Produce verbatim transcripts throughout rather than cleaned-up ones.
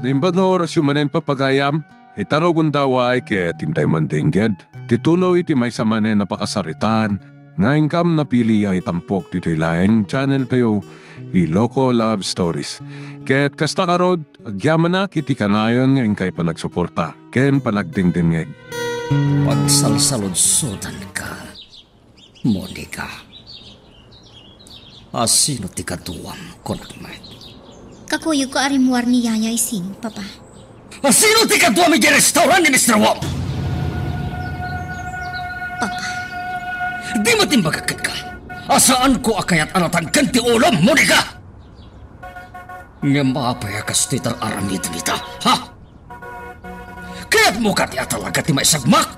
Naimbag nga orasyo manen, papagayam, ita rugonda, uray ket intay mandengngeg ti tuloy iti maysa manen a pakasaritaan nga inkam napili a itampok ditoy laeng channel tayo, Iloko Love Stories. Ket kasta ngarud, agyamanak iti kanayon nga inkay panagsuporta ken panagdengdengngeg. Pagsalsaludsodanka, Monica. A sino ti kaduam, kunak met? Kakuyogko a rimmuar ni Yaya Ising, Papa. A sino ti kaduam idiay restaurant ni Mister Wong? Papa. Dimo timbagak kenka a saanko a kayat a natangken ti ulom, Monica? Ngem apay a kastoy ti ar-aramidem ita, ha? Kayatmo kadi a talaga ti maisagmak?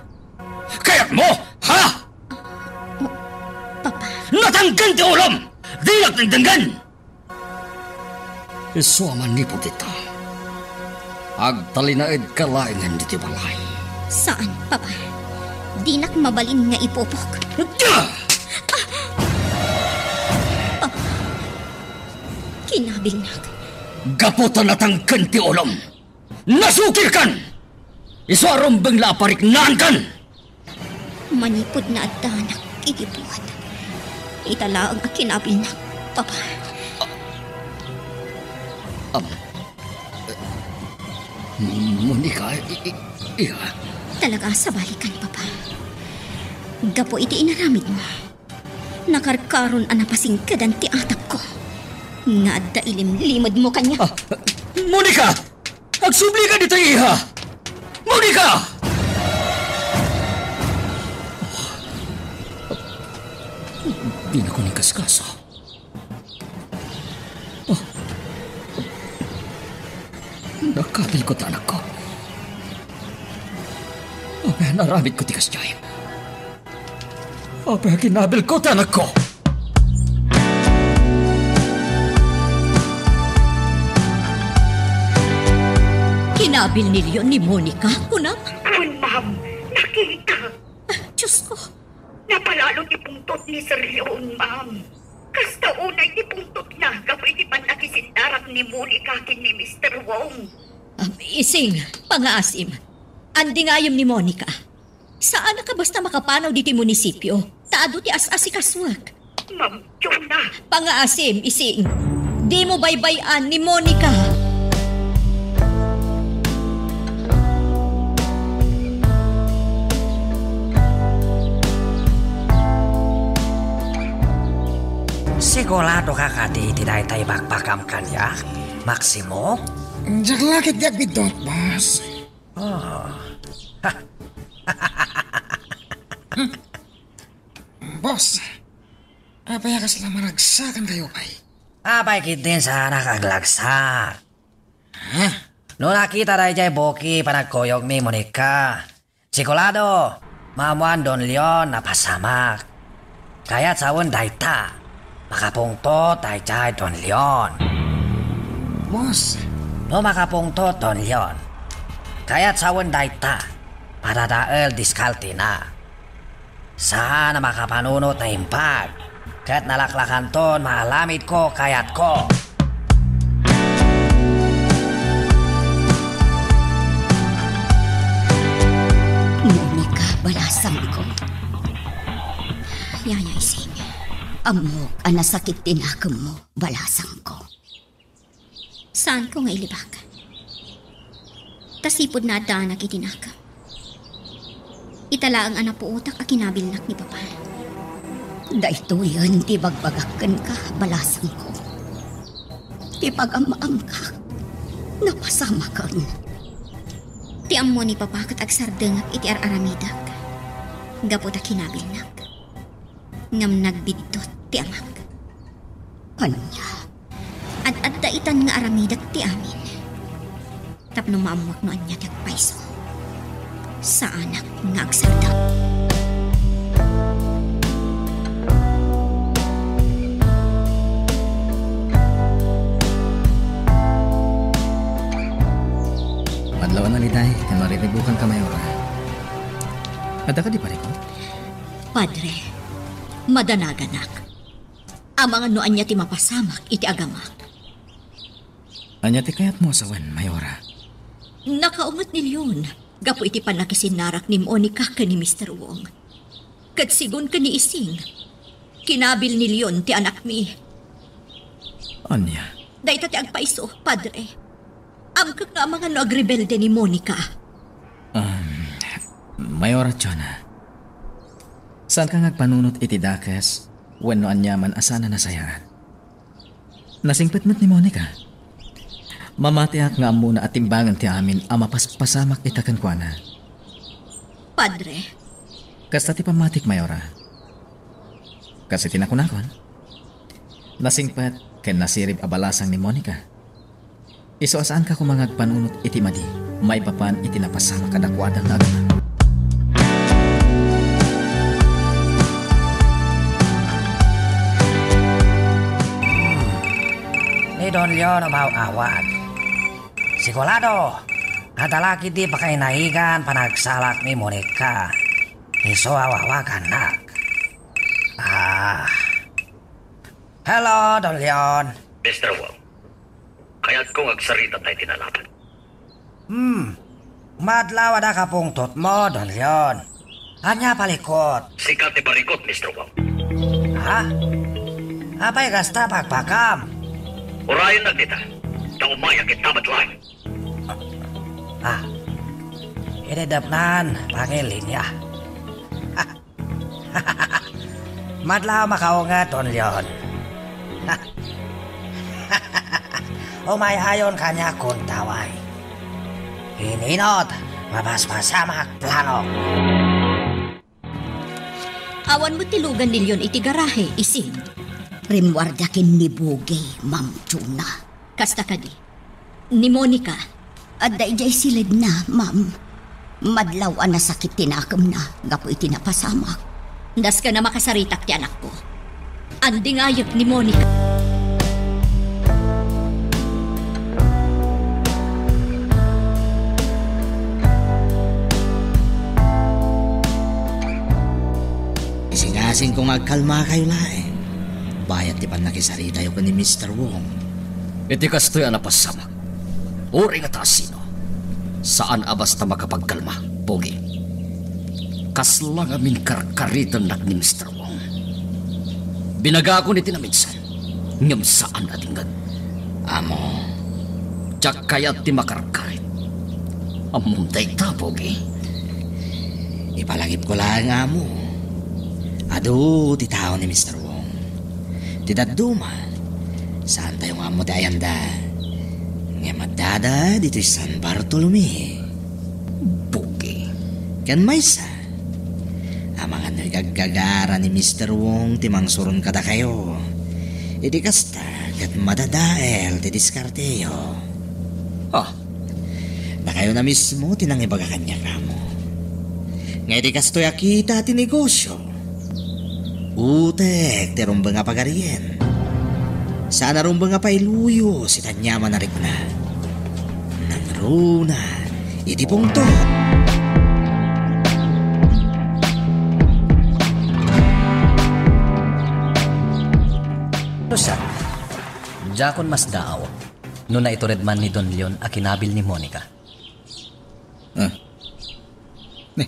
Kayatmo, ha? Papa. Natangken ti ulom! Dinak dengdenggen! Isu a manipud ita, agtalinaedka laengen ditoy balay. Saan, Papa. Dinak mabalin nga ipupok. Ah! Papa. Kinabilnak. Gapu ta natangken ti ulom, nasukirkan! Isu a rumbeng la a pariknaankan! Manipud naaddanak iti buot, ita laeng a kinabilnak, Papa. Am, Monica, i-, i-, iya. Talaga a sabalikan, Papa. Gapu iti inaramidmo, nakarkaron a napasingkedan ti atapko nga adda ilimlimedmo kaniak. Ah, Monica! Agsubli ka ditoy, iha! Monica! Dinakon inkaskasa. Oh. Nakabilko ti anakko. Apay a naaramidko ti kasdiay? Apay a kinabilko ti anakko? Kinabil ni Leon ni Monica, kunam? Wen, ma'am. Nakita. Ah, Diyos ko. Napalalo ti pungtot ni Sir Leon, ma'am. Kasta unay ti pungtotna gapu iti pannakisindarak ni Monica ken ni Mister Wong. Um, Ising, pangaasim. Andi ngayem ni Monica. Saanak a basta makapanaw ditoy munisipio, ta adu ti as-asikasuak. Ma'am Jonah. Pangaasim, Ising. Dimo baybay-an ni Monica. Sigurado ka kadi iti dayta ibakbakam kaniak, Maximo? Diak la ketdi agbiddut, boss. Ah. Boss, apay a kasla maragsakankayo pay? Apay ketdin saanak aglagsak? Ha? No nakita daydiay buki panagkuyogmi, Monica, sigurado, maammoan Don Leon a pasamak. Kayat sawen dayta, makapungtot daydiay Don Leon. Boss. No makapungtot Don Leon, kayat sawen dayta, padadael diskaltina. Saan a makapanunot naimbag, ket nalaklakanton maaramidko kayatko. Monica, balasangko. Yaya Ising, ammok a nasakit ti nakemmo, balasangko. Saanko nga ilibak. Ta sipud naaddaanak iti nakem, ita laeng a napuotak a kinabilnak ni Papa. Daytoyen ti ibagbagak kenka, balasangko. Ti pagam-amkak, napasamaken. Ti ammo ni Papa ket agsardengak iti ar-aramidek gapu ta kinabilnak. Ngem nagbiddut ti amak. Ania? Ad-adda itan nga aramidek ti amin. Tapno maammoak no ania ti agpayso. Saanak nga agsardeng. Madlaw a naliday, ken mariribukanka, Mayora. Adda kadi parikut? Padre, madanaganak. Amangan no ania ti mapasamak iti agamak. Ania ti kayatmo a sawen, Mayora? Nakaunget ni Leon gapu iti pannakisinnarak ni Monica ken ni Mister Wong. Ket sigun ken ni Ising, kinabil ni Leon ti anakmi. Ania? Dayta ti agpaiso, Padre. Amkek nga amangan no agrebelde ni Monica. Um, Mayora Jonah, saanka nga agpanunot iti dakes wenno aniaman a saan a nasayaat? Nasingpet met ni Monica. Mamatiak nga ammona a timbangen ti amin a mapaspasamak ita kenkuana. Padre. Kasta ti pammatik, Mayora. Kas iti nakunakon, nasingpet ken nasirib a balasang ni Monica. Isu a saanka koma nga agpanunot iti madi maipapan iti napasamak kadakuada nga agna. Ni Don Leon umaw-awat. Sigurado, adda la ketdi pakainayagan panagsalak ni Monica. Isu a wawagannak. Ah. Hello, Don Leon. Mister Wong, kayatko nga agsarita tayo tinalaban. Hmm. Madlaw a da kapungtotmo, Don Leon. Ania palikot? Sika ti barikot, Mister Wong. Ha? Apay kasta, pakpakam? Urayennak dita, ta umayak ita met laeng. Ah. Idedepnan, pangilinya. Madlaw makaunget, Don Leon. Umay-ayon kaniak, kuntaway. Ininot, mapaspasamak, planok. Awan met ti lugan ni Leon iti garahe, Ising. Rimmuardia ken ni Bugi, Ma'am Jonah. Kasta kadi, ni Monica. Adda idiay siledna, ma'am. Madlaw a nasakit ti nakemna gapu iti napasamak. Naskana makasaritak ti anakko. Andingayek ni Monica. Isingasingko nga agkalmakayo laeng. Bayat ti pannakisaritayo ken ni Mister Wong. Iti kastoy a napasamak, uray nga ta asino, saan a basta makapagkalma, Pogi. Kasla ngamin karkaritennak ni Mister Wong. Binagakon iti naminsan, ngem saan a dinggen. Amo, diak kayat ti makarkarit. Ammom dayta, Pogi. Ipalagipko laeng, Amo. Adu ti tao ni Mister Wong. Ti dadduma, saantayo nga ammo ti ayanda. Ngem addada ditoy San Bartolome. Pogi. Ken maysa, amangan no igaggagara ni Mister Wong ti mangsuron kadakayo. Iti kasta, ket madadael ti diskarteyo. Ah, Dakayo na mismo ti nangibaga kaniak, Amo. Nga iti kastoy a kita ti negosio, utek ti rumbeng a pagarien. Saan a rumbeng a pailuyos iti aniaman a rikna. Nangruna iti pungtot. Nusa, diakon masdaaw no naitured man ni Don Leon a kinabil ni Monica. Ah. Ne.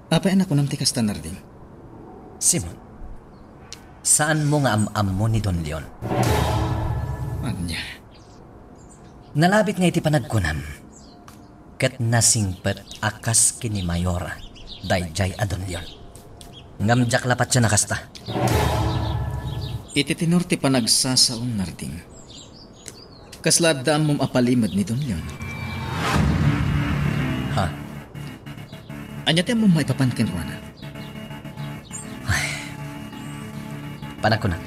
Apay a nakunam ti kasta, Narding? Simon, saanmo nga am-ammo ni Don Leon? Ania? Nalabit nga iti panagkunam, ket nasingpet a kas ken ni Mayor daydiay a Don Leon. Ngem diak la patien a kasta. Iti tenor ti panagsasaom, Narding, kasla adda ammom a palimed ni Don Leon? Ha? Ania ti ammom maipapan kenkuana? Ay. Panagkunak,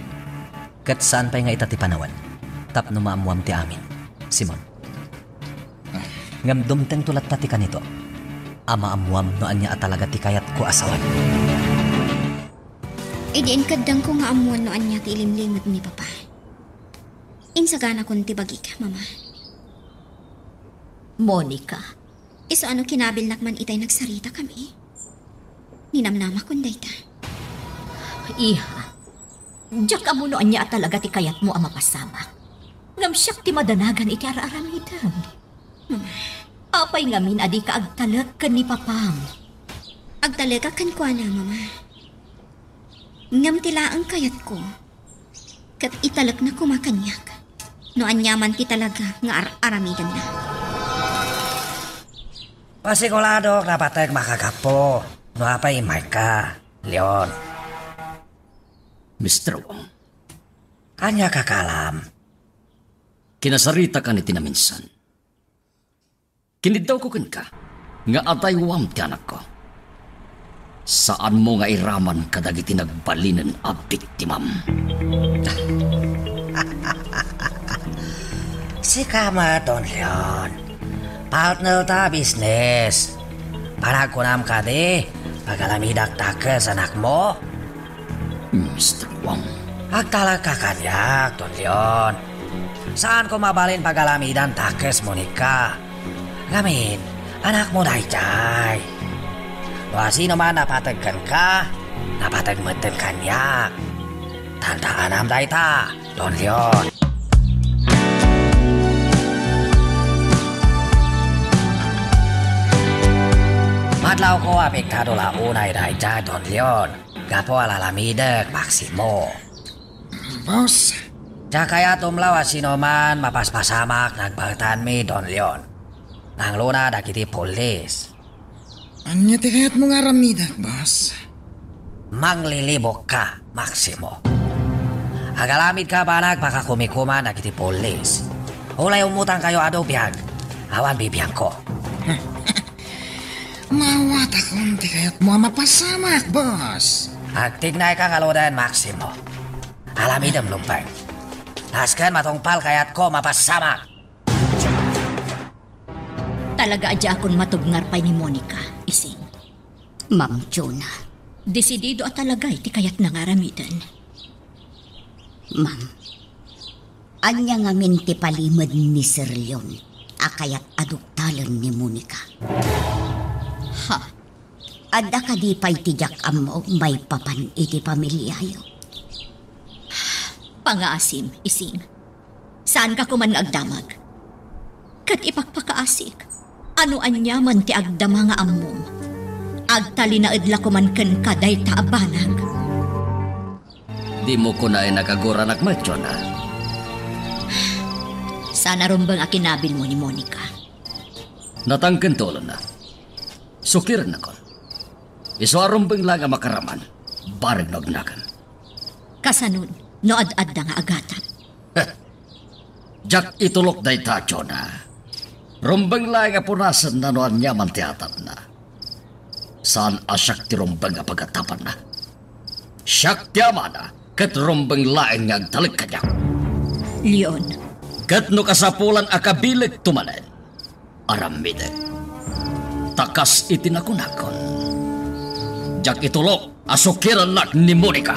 ket saan pay nga ita ti panawen tapno maammoam ti amin, Simon. Ah. Ngem dumtengto latta ti kanito a maammoam no ania a talaga ti kayatko a sawen. Idi inkeddengko nga ammoan no ania ti ilimlimed ni Papa, insaganakon ti bagik, Mama. Monica. Isu a no kinabilnak man itay nagsaritakami. Ninamnamakon dayta. Iha, diak ammo no ania a talaga ti kayatmo a mapasamak. Ngem siak ti madanagan iti ar-aramidem. Apay ngamin a dika agtalek ken ni papam? Agtalekak kenkuana, Mama. Ngem ti laeng kayatko, ket italekna koma kaniak no aniaman ti talaga nga ar-aramidenna. Pasiguradok napateg makagapu no apay immayka, Leon. Mister Wong. Ania, Kakalam? Kinasaritak iti naminsan. Kiniddawko kenka nga adaywam ti anakko. Saanmo nga iraman kadagiti nagbalinen a biktimam. Sika met, Don Leon. Partner ta business. Panagkunam kadi, pagalamedak dakes anakmo? Mister Wang. Agtalekka kaniak, Don Leon. Saanko mabalin pagalamidan dakes Monica. Ngamin, anakmo daydiay. No asinoman napateg kenka, napateg metten kaniak. Tandaanam dayta, Don Leon. Madlawko, apektado la unay daydiay, Don Leon. Gapu a lalamidek, Maximo. Boss. Diak kayat umlaw a sinoman mapaspasamak nagbaetanmi, Don Leon. Nangluna dagiti pulis. Ania ti kayatmo nga aramidek, boss? Manglilibokka, Maximo. Agalamidka banag pakakumikuman dagiti pulis. Ulay ummutangkayo adu biag, awan bibiangko. Maawatakon ti kayatmo a mapasamak, boss. Agtignayka ngaruden, Maximo. Alamidem, Lumpeng. Nasken matungpal kayatko mapasamak. Talaga a diakon matubngar pay ni Monica, Ising. Ma'am Jonah. Desidido a talaga iti kayatna nga aramiden. Ma'am, ania ngamin ti palimed ni Sir Leon a kayat a duktalen ni Monica? Ha? Adda kadi pay ti diak ammo maipapan iti pamiliayo? Pangaasim, Ising. Saanka koman nga agdamag. Ket ipakpakaasik, ano aniaman ti agdama nga ammom, agtalinaed la koman kenka dayta a banag. Dimo kunaen a kaguranak met, Jonah. Saan a rumbeng a kinabilmo ni Monica. Natangken ti ulona. Sukirennakon. Isu a rumbeng laeng a makaraman, bareng no agnakem. Kasanon, no ad-adda nga agatap? Diak itulok dayta, Jonah. Rumbeng laeng a punasenna no aniaman ti atapna. Saan a siak ti rumbeng a pagatapanna. Siak ti amana, ket rumbeng laeng nga agtalek kaniak. Leon. Ket no kasapulan a kabilekto manen, aramidek. Ta kas iti nakunakon, diak itulok a sukirennak ni Monica.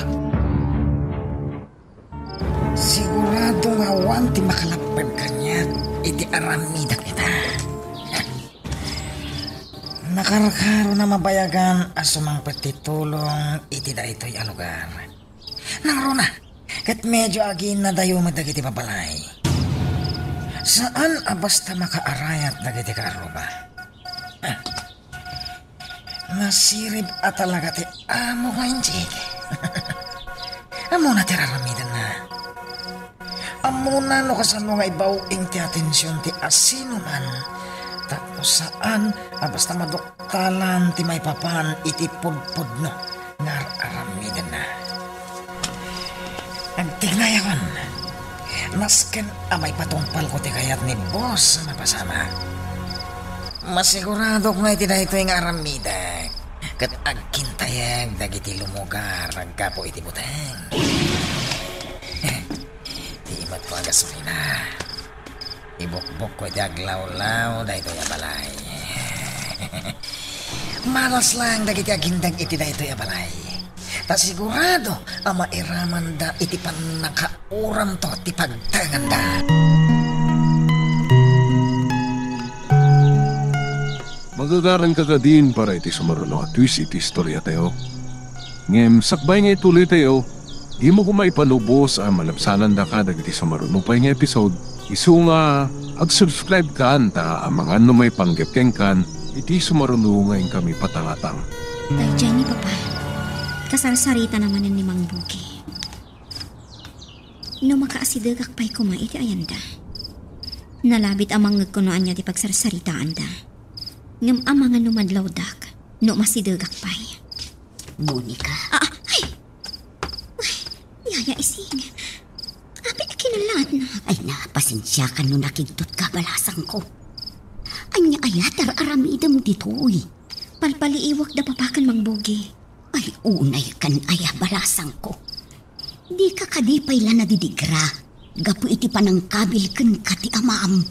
Sigurado nga awan ti makalapped kaniak iti aramidek ita. Nakarkarona mabayagan a sumangpet ti tulong iti daytoy a lugar. Nangruna, ket medyo agiinnadayo met dagiti babalay. Saan a basta makaarayat dagiti kaarruba. Ah, nasirib a talaga ti amo nga injig. Ammona ti raramidenna. Ammona no kasano nga ibaw-ing ti atension ti asinoman tapno saan a basta maduktalan ti maipapan iti pudpudno nga ar-aramidenna. Agtignayakon, nasken a maipatungpalko ti kayat ni boss a mapasamak. Masiguradok nga iti daytoy nga aramidek, ket agkintayeg dagiti lumugar gapu iti buteng. Ti imatko a gasolina. Ibukbokko iti aglawlaw daytoy a balay. Malas laeng dagiti agindeg iti daytoy a balay. Ta sigurado a mairamanda iti pannakauramto ti pagtenganda. Magagaranka kadin para iti sumaruno a twist iti istoriatayo. Ngem sakbay nga ituloytayo, dimo koma ipalubos a malabsanandaka dagiti sumaruno pay nga episode, isu nga Mag-subscribe kan ta amangan no maipanggep kenkan iti sumaruno nga inkami patangatang. Daydiay ni Papa. Kasarsaritana manen ni Mang Bugi. No makaasidegak pay koma iti ayanda. Nalabit a mangngegko no ania ti pagsarsaritaanda. Ngem amangan no madlawdak, no masidegak pay. Monica. Ah, ah, ay! Uy, Yaya Ising. Apay a kinalaatna? Ay, napasensiakan no nakigtot ka balasangko. Ania aya ti ar-aramidem ditoy? Palpaliiwak da Papa ken Mang Bugi. Ay, unay kan aya balasangko. Dika kadi pay la nadidigra gapu iti panangkabil kenka ti amam.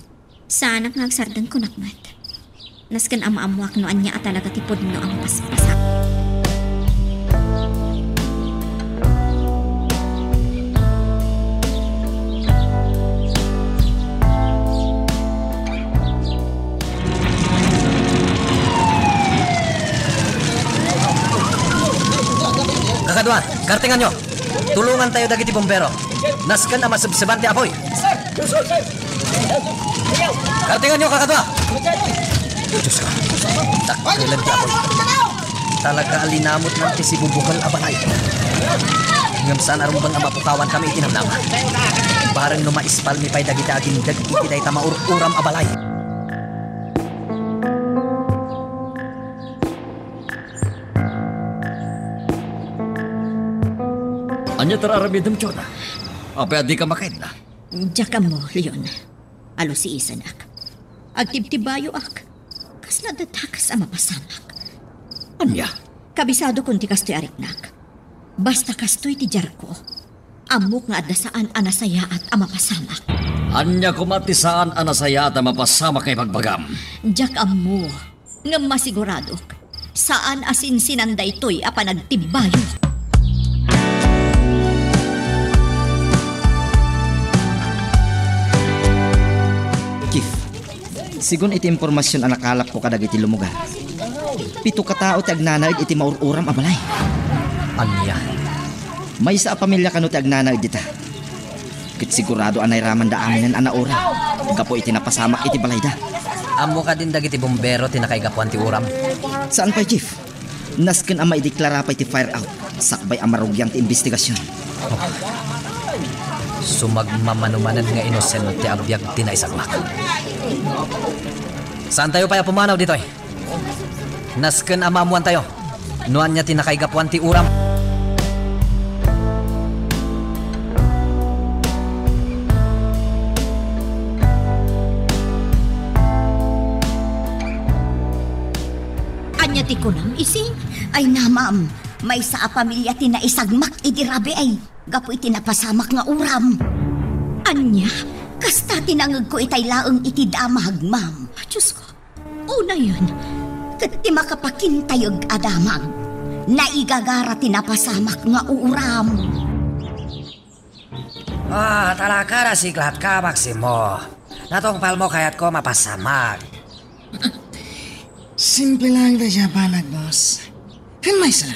Saanak nga agsardeng kunak met. Nasken ammoak no ania a talaga ti pudno a mapaspasak. Kakadua, kartenganyo. Tulongantayo dagiti bumbero. Nasken a masebseban ti apuy. Kartenganyo, kakadua! Diyos ko, dakkel ti apuy. Talaga a linamutna ti sibubukel a balay. Ngem saan a rumbeng a mapukawankami iti namnama. Bareng no maispalmi pay dagiti agindeg iti dayta maur-uram a balay. Ania ti ar-aramidem, Jonah? Apay a dika makaidna? Diak ammo, Leon. Alusiisanak. Agtibtibayoak. Kasla adda dakes a mapasamak. Ania? Kabisadokon ti kastoy a riknak. Basta kastoy ti diarko, ammok nga adda saan a nasayaat a mapasamak. Ania koma ti saan a nasayaat a mapasamak nga ibagbagam? Diak ammo. Ngem masiguradok, saan a sinsinan daytoy a panagtibbayo. Chief, segun iti impormasion a nakalapko kadagiti lumugar, pito ka tao ti agnanaed iti maur-uram a balay. Ania? Maysa a pamilia kano ti agnanaed dita. Ket sigurado a nairamanda aminen a nauram gapu iti napasamak iti balayda. Ammo kadin dagiti bumbero ti nakaigapuan ti uram? Saan pay, Chief. Nasken a maideklara pay ti fire out sakbay a marugian ti imbestigasion. Sumagmamano manen nga inosente a biag ti naisagmak. Saantayo pay a pumanaw ditoy. Nasken a maammoantayo no ania ti nakaigapuan ti uram. Ania ti kunam, Ising? Ay na, ma'am. Maysa a pamilia ti naisagmak idi rabii gapu iti napasamak nga uram. Ania? Kasta ti nangegko itay laeng iti damag, ma'am. Diyos ko, unayen. Ket ti makapakintayeg a damag, naigagara ti napasamak nga uram. Ah, talaga nasiglatka, Maximo. Natungpalmo kayatko mapasamak. Simple lang daydiay a banag, boss. Ken maysa,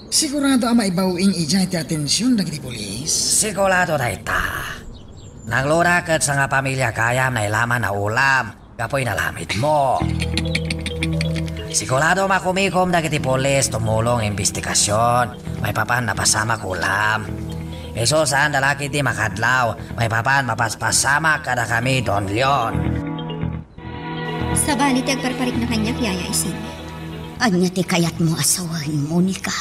sigurado a maibaw-ing idiay ti atension dagiti pulis. Sigurado dayta. Nangloda ket sangapamilia gayam nailaman a ulam gapu inalamidmo. Sigurado makumikom dagiti pulis tumulong imbestigasion maipapan napasamak ulam. Isu saan da la ketdi makadlaw maipapan mapaspasamak kadakami, Don Leon. Sabali ti agparparikna kaniak, Yaya Isin. Ania ti kayatmo a sawen, Monica?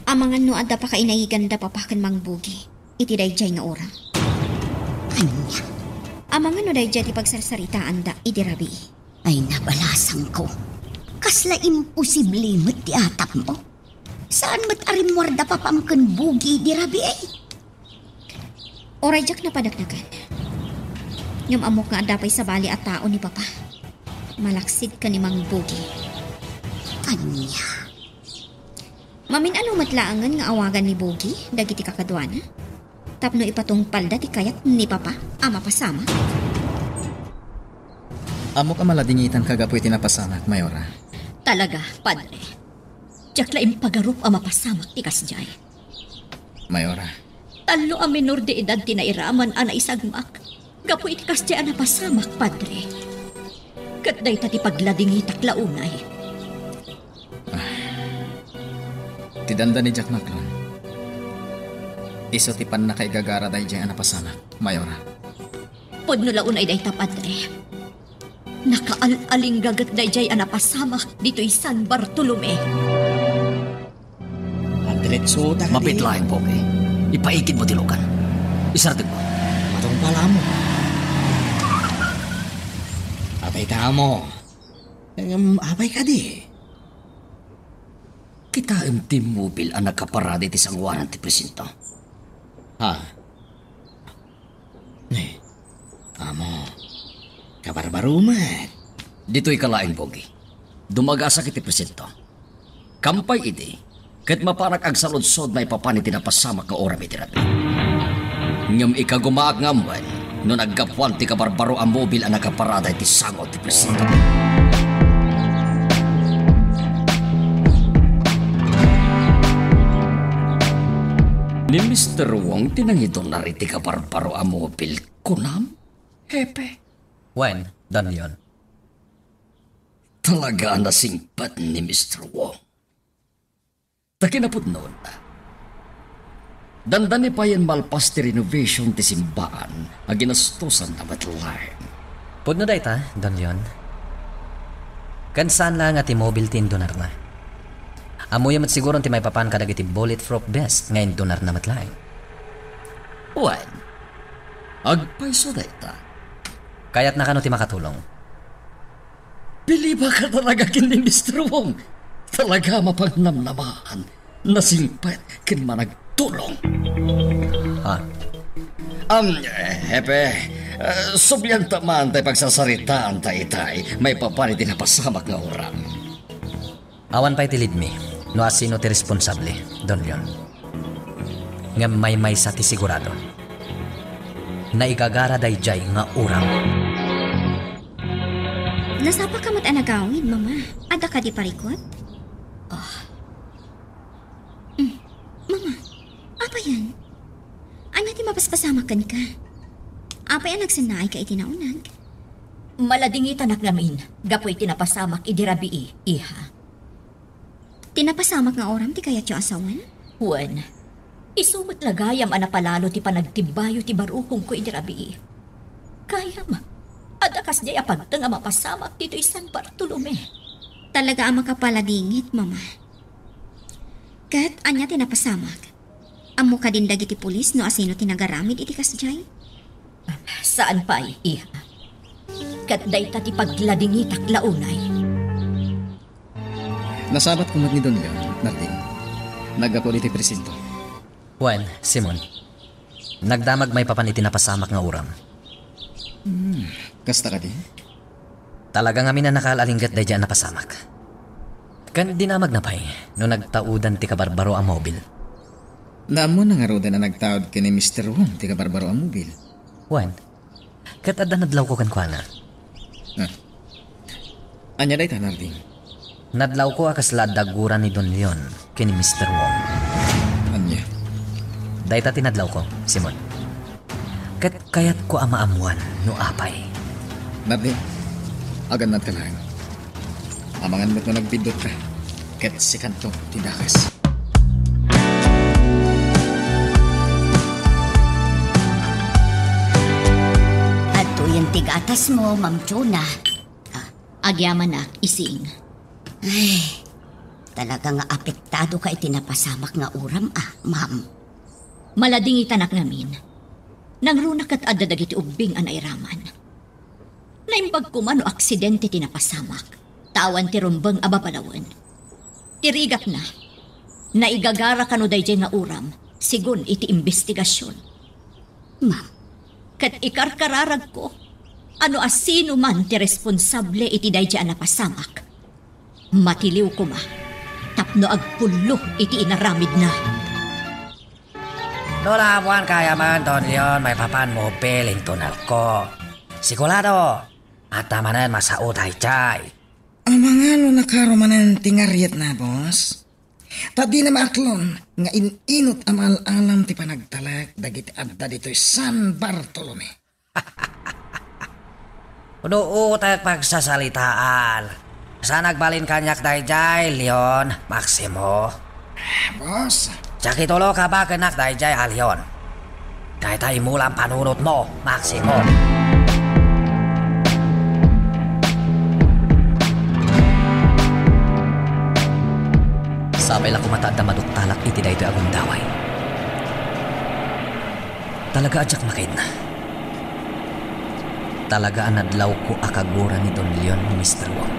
Amangan no adda pakainaiganda Papa ken Mang Bugi iti daydiay nga uram. Ania? Amangan no daydiay ti pagsarsaritaanda idi rabii. Ay, nabalasangko. Kasla imposible met ti atapmo. Saan met a rimmuar da Papam ken Bugi idi rabii? Uray diak napaneknekan. Ngem ammok nga adda pay sabali a tao ni Papa. Malaksid ken ni Mang Bugi. Ania? Mamin-ano met laengen nga awagan ni Bugi dagiti kakaduana tapno ipatungpalda ti kayat ni Papa a mapasamak? Ammok a maladingitanka gapu iti napasamak, Mayora. Talaga, Padre. Diak la impagarup a mapasamak ti kasdiay. Mayora. Tallo a menor de edad ti nairaman a naisagmak. gapu iti kasdiay a napasamak, Padre. Ket dayta ti pagladingitak la unay. Ti dandani diak maklon. Isu ti pannakaigagara daydiay a napasamak, Mayora. Pudno la unay dayta, Padre. Nakaal-alinggaget daydiay a napasamak ditoy San Bartolome. Agdiretso ta kadi. Mapit laeng, Pogi. Ipaikid mo ti lugan. Isardeng mo. Matungpal, amo. Apay ta, amo. Ngem apay kadi? Kitaem ti mobil a nakaparada iti sangoanan ti presinto. Ha? Eh, amo, kabarbaro met. Ditoy ka laeng, Pogi. Dumagasak iti presinto. Kampay idi, ket mapanak agsaludsod maipapan iti napasamak nga uram iti rabii. Ngem ikagumaak nga ammoen no naggapuan ti kabarbaro a mobil a nakaparada iti sango ti presinto. Ni Mister Wong ti nangidunar iti kabarbaro a mobil, kunam, Hepe? Wen, Don Leon. Talaga a nasingpet ni Mister Wong. Ta kinapudnona, dandani payen malpas ti renovation ti simbaan a ginastosanna met laeng. Pudno dayta, Don Leon. Ken saan laeng a ti mobil ti indunarna. Ammoyo met siguron ti maipapan kadagiti bulletproof vest nga indunarna met laeng. Wen, agpayso dayta. Kayatna kano ti makatulong? Bilibaka talaga ken ni Mister Wong. Talaga a mapangnamnamahan, nasingpet ken managtulong. Ha? Um, eh, Hepe, eh, sublianta man tay pagsasaritaan ta itay maipapan iti napasamak nga uram. Awan pay ti lead me no asino ti responsable, Don Leon. Ngem maymaysa ti sigurado. Naigagara daydiay nga uram. Nasapaka met a nagawid, Mama. Adda kadi parikut? Ah. Mm. Mama, apayen? Ania ti mapaspasamak kenka? Apay a nagsennaayka iti naunag? Maladingitanak ngamin gapu iti napasamak idi rabii, iha. Ti napasamak nga uram ti kayatyo a sawen? Wen, isu met la gayam a napalalo ti panagtibbayo ti barukongko idi rabii. Gayam, adda kasdiay a pagteng a mapasamak ditoy San Bartolome. Talaga a makapaladingit, Mama. Ket ania ti napasamak? Ammo kadin dagiti pulis no asino ti nagaramid iti kasdiay? Saan pay, iha. Ket dayta ti pagladingitak la unay. Nasabatko met ni Don Leon, Narding. Naggapu iti presinto. Wen, Simon. Nagdamag maipapan iti napasamak nga uram. Hmm, kasta kadi? Talaga ngamin a nakaal-alingget daydiay a napasamak. Ken dinamagna pay no nagtaudan ti kabarbaro a mobil. Naammona ngaruden a nagtaud ken ni Mister Wong ti kabarbaro a mobil? Wen, ket adda nadlawko kenkuana. Ah. Ania dayta, Narding? Nadlawko a kasla adda gura ni Don Leon ken ni Mister Wong. Ania? Dayta ti nadlawko, Simon. Ket kayatko a maammuan no apay. Narding, agannadka laeng. Amangan met no nagbiddutka, ket sikanto ti dakes. Adtoyen ti gatasmo, Ma'am Chona. Ah, agyamanak, Ising. Ay, talaga nga apektado ka iti napasamak nga uram, ah, ma'am. Maladingitanak ngamin. Nangruna ket adda dagiti ubbing a nairaman. Naimbag koma no aksidente ti napasamak, ta awan ti rumbeng a babalawen. Ti rigatna, naigagara kano daydiay nga uram, sigun iti imbestigasion. Ma'am. Ket ikarkararagko a no asino man ti responsable iti daydiay a napasamak, matiliw koma tapno agpullo iti inaramidna. No naamuan gayam, Don Leon, maipapan mobil intunarko. Sigurado, adda manen masao daydiay. Amangan no nakaro manen ti ngariatna, boss. Ta dina maaklon nga in-inut a maal-alam ti panagtalek dagiti adda ditoy San Bartolome. No utek pagsasalitaan. Saan agbalin kaniak daydiay, Leon, Maximo? Boss. Diak ituloka bakenak daydiay a Leon. Dayta immula a panunotmo, Maximo. Sapay la koma ta adda maduktalak iti daytoy a gundaway. Talaga a diak makaidna. Talaga a nadlawko a kagura ni Don Leon ni Mister Wong.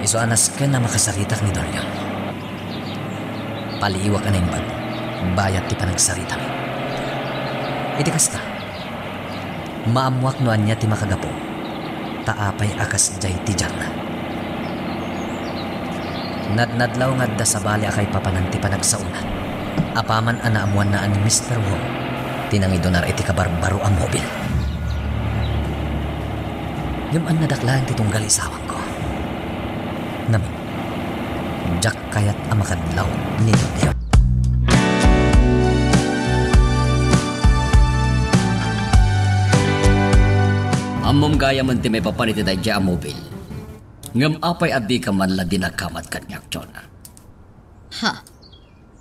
Isu a nasken a makasaritak ni Don Leon. Paliiwak a naimbag, bayat ti panagsaritami. Iti kasta, maammoak no ania ti makagapu, ta apay a kasdiay ti diarna. Nadnadlaw nga adda sabali a kaipapanan ti panagsaona. Apaman a naammoanna a ni Mister Wong ti nangidunar iti kabarbaro a mobil. Ngem annadak laeng ti tunggal isawangko. Ngamin, diak kayat a makadlaw ni Leon. Ammom gayamen ti maipapan iti daydiay a mobil. Ngem apay a dika man la dinakamat kaniak, Jonah? Ha?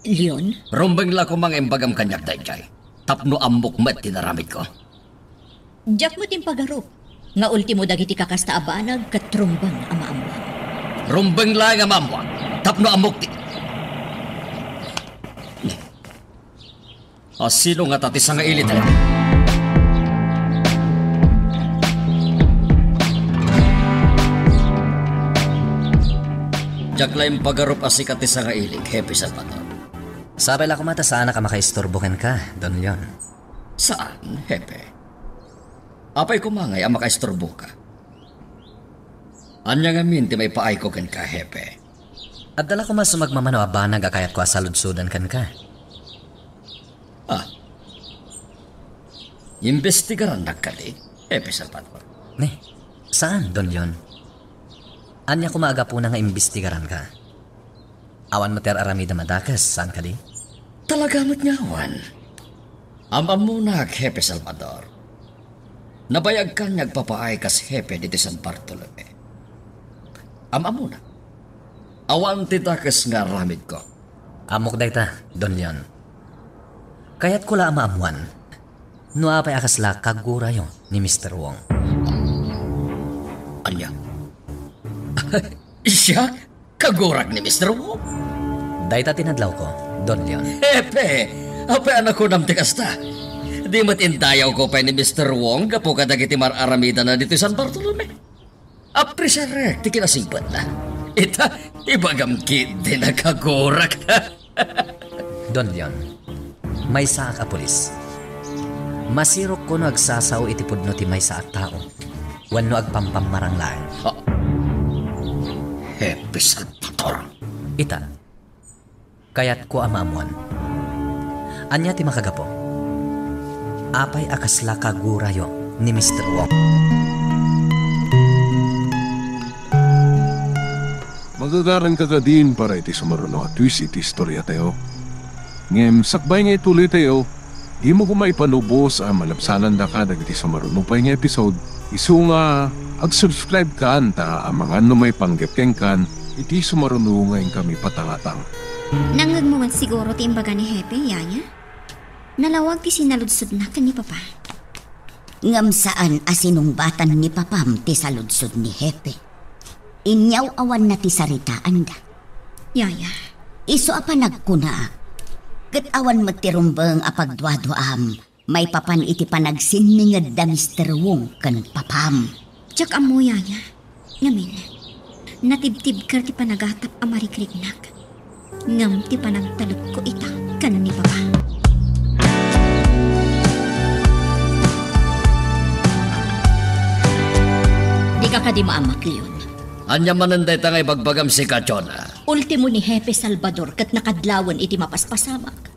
Leon? Rumbeng la koma nga imbagam kaniak daydiay, tapno ammok met ti naramidko. Diak met impagarup nga ultimo dagiti kakasta a banag ket rumbeng a maammoak. Rumbeng laeng a maammoak, tapno ammok ti... A sino ngata ti sangaili tayo? Diak la impagarup a sika ti sangaili, Hepe Salvador. Sapay la koma ta saanak a makaisturbo kenka, Don Leon. Saan, Hepe? Apay koma ngay a makaisturboka? Ania ngamin ti maipaayko kenka, Hepe? Adda la koma sumagmamano a banag a kayatko a saludsodan kenka. Ah. Imbestigarannak kadi, Hepe Salvador? Ne, saan, Don Leon. Ania koma a gapuna nga imbestigaranka? Awan met ti ar-aramidem a dakes, saan kadi? Talaga met nga awan. Am-ammonak, Hepe Salvador. Nabayagkan nga agpapaay kas hepe ditoy San Bartolome. Am-ammonak. Awan ti dakes nga aramidko. Ammok dayta, Don Leon. Kayatko la a maammoan no apay a kasla kagurayo ni Mister Wong. Ania? Siak? Kagurak ni Mister Wong? Dayta ti nadlawko, Don Leon. Hepe! Apay a nakunam ti kasta? Di met indayawko pay ni Mister Wong gapu kadagiti mar-aramidana ditoy San Bartolome. Apresarek ti kinasingpetna. Ita, ibagam ketdi a kagurak. Don Leon, maysaak a pulis. Masirokko no agsasao iti pudno ti maysa a tao wenno agpampammarang laeng. Ah. Hepe Salvador. Ita, kayatko a maammoan. Ania ti makagapu? Apay a kasla kagurayo ni Mister Wong? Magagaranka kadin para iti sumaruno a twist iti istoriatayo. Ngem sakbay nga ituloytayo, dimo koma ipanubos a malabsanandaka dagiti sumaruno pay nga episode, isu nga ag-subscribe kan ta amangan no maipanggep kenkan iti sumaruno nga inkami patangatang. Nangngegmo met siguro ti imbaga ni Hepe, Yaya? Nalawag ti sinaludsodna ken ni Papa. Ngem saan a sinungbatan ni Papam ti saludsod ni Hepe. Inyaw-awanna ti saritaanda. Yaya. Isu a panagkunaak, ket awan met ti rumbeng a pagduaduaam maipapan iti panagsinninged da Mister Wong ken Papam. Diak ammo, Yaya. Ngamin, natibtibker ti panagatap a marikriknak. Ngem ti panagtalekko ita ken ni Papa. Dika kadi maammak, Leon? Ania manen dayta nga ibagbagam sika, Jonah? Ultimo ni Hepe Salvador ket nakadlawen iti mapaspasamak.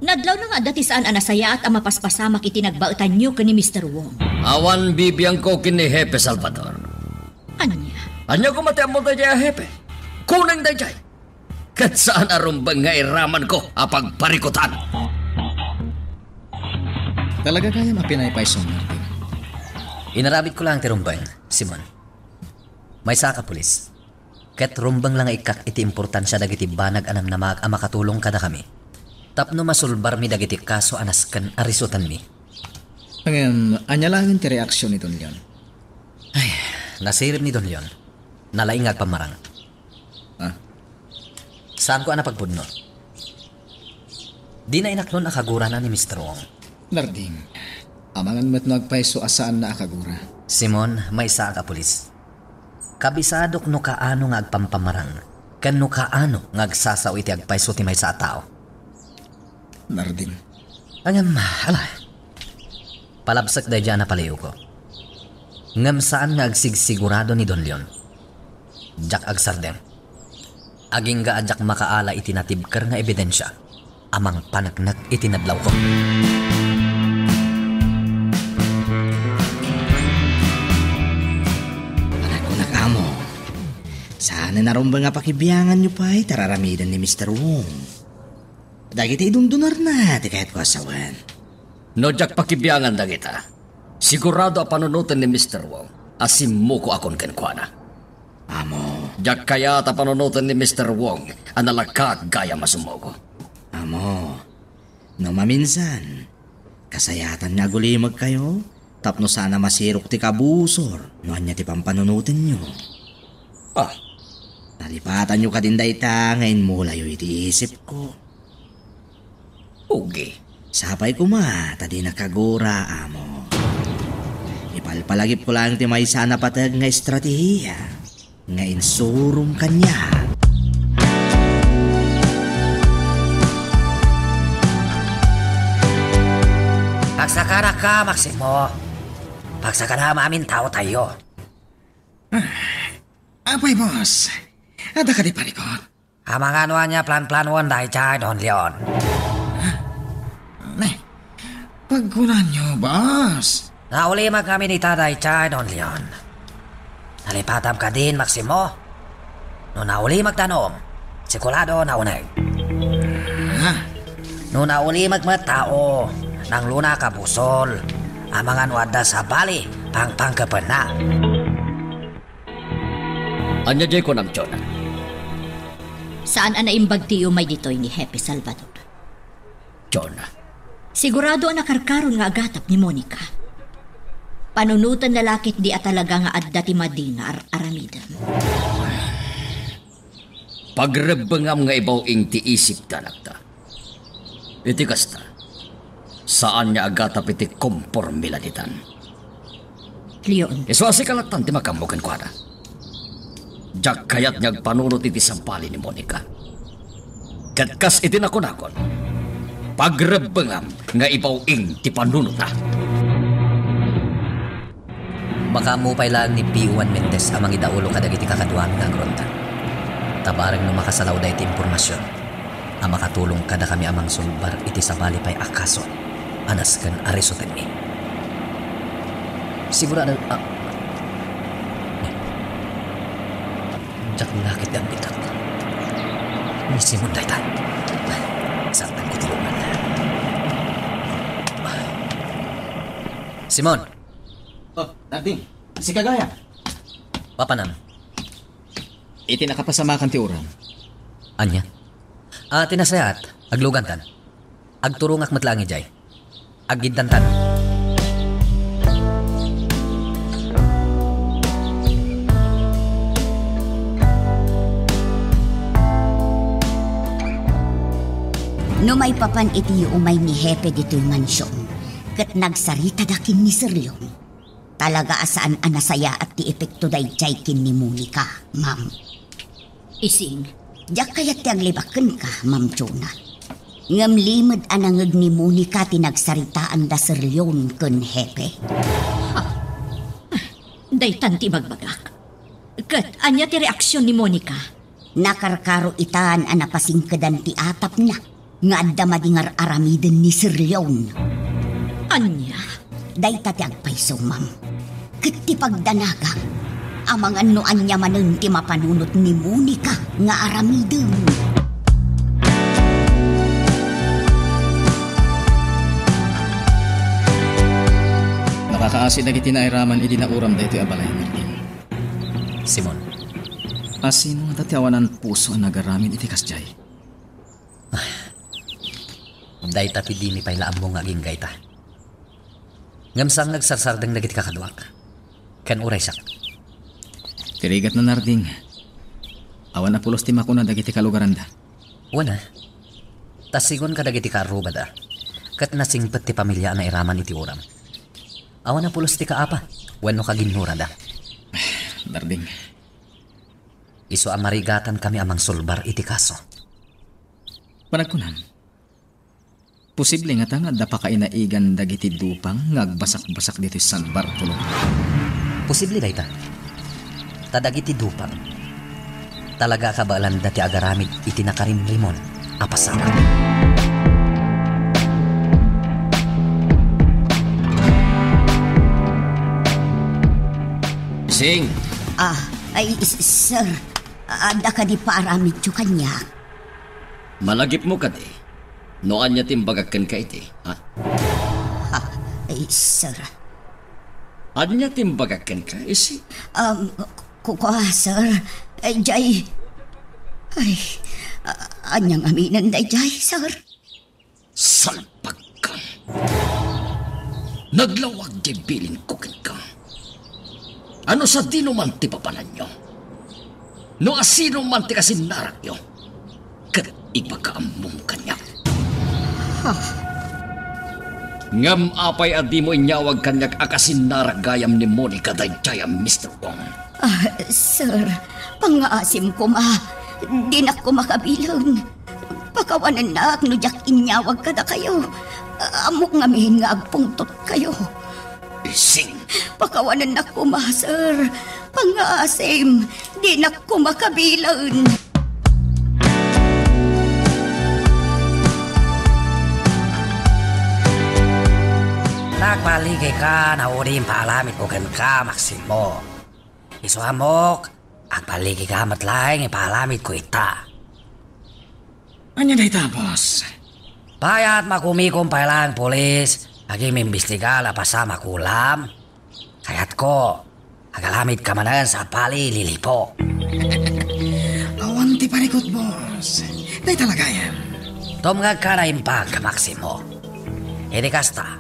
Nadlawna nga adda ti saan a nasayaat a mapaspasamak iti nagbaetanyo ken ni Mister Wong. Awan bibiangko ken ni Hepe Salvador. Ania? Ania koma ti ammo daydiay a hepe? Kuneng daydiay. Ket saan a rumbeng nga iramanko a pagparikutan. Talaga gayam a pinaypayso, Martin. Inarabitko laeng ti rumbeng, Simon. Maysaak a pulis. Ket rumbeng la nga ikkak iti importansia dagiti banag a namnamaak a makatulong kadakami tapno masulbarmi dagiti kaso a nasken a risutenmi. Ngem, ania laengen ti reaksion ni Don Leon? Ay, nasirib ni Don Leon. Nalaing nga agpammarang. Ah? Saanko a napagpudno. Dina inaknon a kagurana ni Mister Wong. Narding, amangan met no agpayso a saanna a kagura. Simon, maysaak a pulis. Kabisadok no kaano nga agpampamarang, ken no kaano nga agsasao iti agpayso ti maysa a tao. Narding. Ngem, ala. Palabsek daydiay a napaliiwko. Ngem saan nga agsigsigurado ni Don Leon. Diak agsardeng. Agingga a diak makaala iti natibker nga ebidensia a mangpaneknek iti nadlawko. Anak ko, nak amo. Saan a rumbeng a pakibianganyo pay ti ar-aramiden ni Mister Wong. Dagiti idundunarna ti kayatko a sawen. No diak pakibiangan dagita, sigurado a panunoten ni Mister Wong a simmukoakon kenkuana. Amo. Diak kayat a panunoten ni Mister Wong a nalakaak gayam a summuko. Amo. No maminsan, kasayatan nga agulimegkayo tapno saan a masirok ti kabusor no ania ti pampanunotenyo. Ah. Nalipatanyo kadin dayta nga immulayo iti isipko. Ugi. Sapay koma ta dina kagura, amo. Ipalpalagipko laeng ti maysa a napateg nga estratehiya nga insurom kaniak. Pagsakana ka, Maximo. Pagsakana amin taotayo. Apay, boss. Adda kadi parikot? Amangan no ania planplanuan daydiay, Don Leon. Ne, pagkunanyo, boss? Naulimek ngamin ita daydiay, Don Leon. Nalipatam kadin, Maximo? No naulimek danum, sigurado nauneg. Ha? No naulimek met tao, nangluna a kabusor, amangan no adda sabali, pangpangkepenna. Ania diay kunam, Jonah? Saan a naimbag ti umay ditoy ni Hepe Salvador. Jonah. Sigurado a nakarkaron nga agatap ni Monica. Panunotenna la ketdi a talaga nga adda ti madi nga ar-aramidem. Pagrebbengam nga ibaw-ing ti isipda, anakta. Iti kasta, saan nga agatap iti komporme la ditan. Leon. Isu a sika lattan ti makammo kenkuana. Diak kayat nga agpanunot iti sabali ni Monica. Ket kas iti nakunakon, pagrebbengam nga ibaw-ing ti panunotna. Makaammo pay laeng ni P O Juan Mendez a mangidaulo kadagiti kakaduami nga agronda. Ta bareng no makasalawda iti impormasion a makatulong kadakami a mangsulbar iti sabali pay a kaso a nasken a risutenmi. Sigurado a, diak la ketdi agbitak. Ni Simon dayta. Sartanko ti luma. Simon! Oh, Narding, sika gayam. Papanam. Iti nakapasamakan ti uram. Ania? Ah, ti nasayaat, aglugantan. Agturongak met laeng idiay. Aggiddantan. No maipapan iti umay ni Hepe ditoy mansion, ket nagsaritada ken ni Sir Leon. Talaga a saan a nasayaat ti epekto daydiay ken ni Monica, ma'am. Ising, diak kayat ti aglibak kenka, Ma'am Jonah. Ngem limed a nangeg ni Monica ti nagsaritaanda Sir Leon ken Hepe. Ha? Daytan ti ibagbagak. Ket ania ti reaksion ni Monica? Nakarkaro itan a napasingkedan ti atapna nga adda madi nga ar-aramiden ni Sir Leon. Ania? Dayta ti agpayso, ma'am. Ket ti pagdanagak, amangan no ania manen ti mapanunot ni Monica nga aramidem. Nakaka- Asi dagiti nairaman idi nauram daytoy a balay, Narding. Simon. Asino ngata ti awanan puso a nagaramid iti kasdiay? Dayta ti dimi pay la ammo nga agingga ita. Ngem saan nga agsarsardeng dagiti kakaduak. Ken uray siak. Ti rigatna, Narding. Awan a pulos ti makuna dagiti kalugaranda. Wen a. Ta sigun kadagiti kaarrubada, ket nasingpet ti pamilia a nairaman iti uram. Awan a pulos ti kaapa wenno kaginnurada. Narding. Isu a marigatankami a mangsulbar iti kaso. Panagkunam, posible ngata nga adda pakainaigan dagiti dupang nga agbasakbasak ditoy San Bartolome? Posible dayta. Ta dagiti dupang, talaga a kabaelanda ti agaramid iti nakarimrimon a pasamak. Sing! Ah, ay, s-, sir. Adda kadi paaramidyo kaniak? Malagipmo kadi no ania ti imbagak kenka iti, ha? Ha, ay, sir. Ania ti imbagak kenka, isi? Um, ku-, kua, sir. Ay, jay. Ay, a-, ania ngaminen dayjay, sir? Salpagka. Naglawag diay bilinko kenka. Ano sadino man ti papananyo? No asino man ti kasinnarakyo, ket ipakaammom kaniak. Ha? Ngem apay a dimo inyawag kaniak a kasinnarak gayam ni Monica dayjay a Mister Wong? Ah, sir, pangngaasim koma. Dinak koma kabilen. Pakawanennak no diak inyawag kadakayo. Ammok ngamin nga agpungtotkayo. Ising! Pakawanennak koma, sir. Pangngaasim, dinak koma kabilen. Nagbaligi ka, no adi impaalamidko kenka, Maximo. Isu a ammok, agbaligi ka met laeng ipaalamidko ita. Ania dayta, boss? Payat makumikom pay laeng pulis, agimimbistiga la pasamak ulam? Kayatko, agaramid ka manen sa pali, Lilipo. Awan ti parikut, boss. Dayta la gayam. Tumngegka naimbag, Maximo. Idi kasta,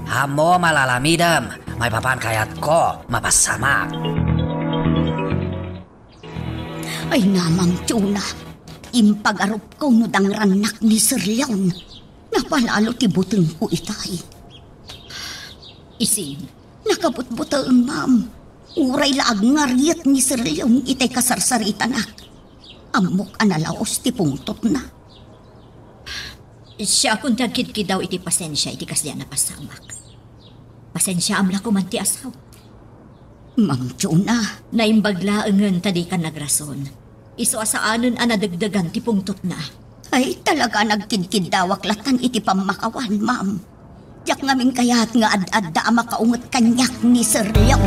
ammo malalamidem maipapan kayatko mapasamak. Ay, Ma'am Chona, impagarupko no dangrannak ni Sir Leon. Napalalo ti butengko itay. Ising, nakabutbuteng, ma'am. Uray la agngariet ni Sir Leon itay kasarsaritanak. Ammok a nalaos ti pungtotna. Siakon ti agkidkidaw iti pasensia iti kasdiay a napasamak. Pasensiaam la koman ti asawa. Ma'am Chona. Naimbag laengen ta dika nagrason. Isu a saanen a nadegdegan ti pungtotna. Ay, talaga nagkidkiddawak latan iti pammakawan, ma'am. Diak ngamin kayat nga ad-adda a makaunget kaniak ni Sir Leon.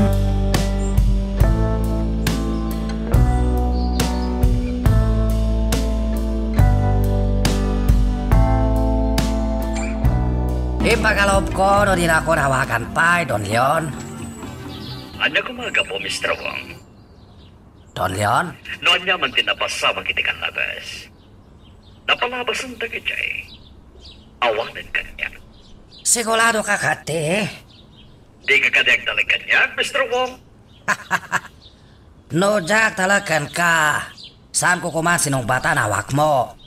Ipagalubko no dinakon awagan pay, Don Leon. Ania koma a gapu, Mister Wong? Don Leon? No ania man ti napasamak iti kannabes, napalabasen dagitoy awanen kaniak. Sigurado ka kadi? Dika kadi agtalek kaniak, Mister Wong? No diak talek kenka, saanko koma sinungbatan awakmo.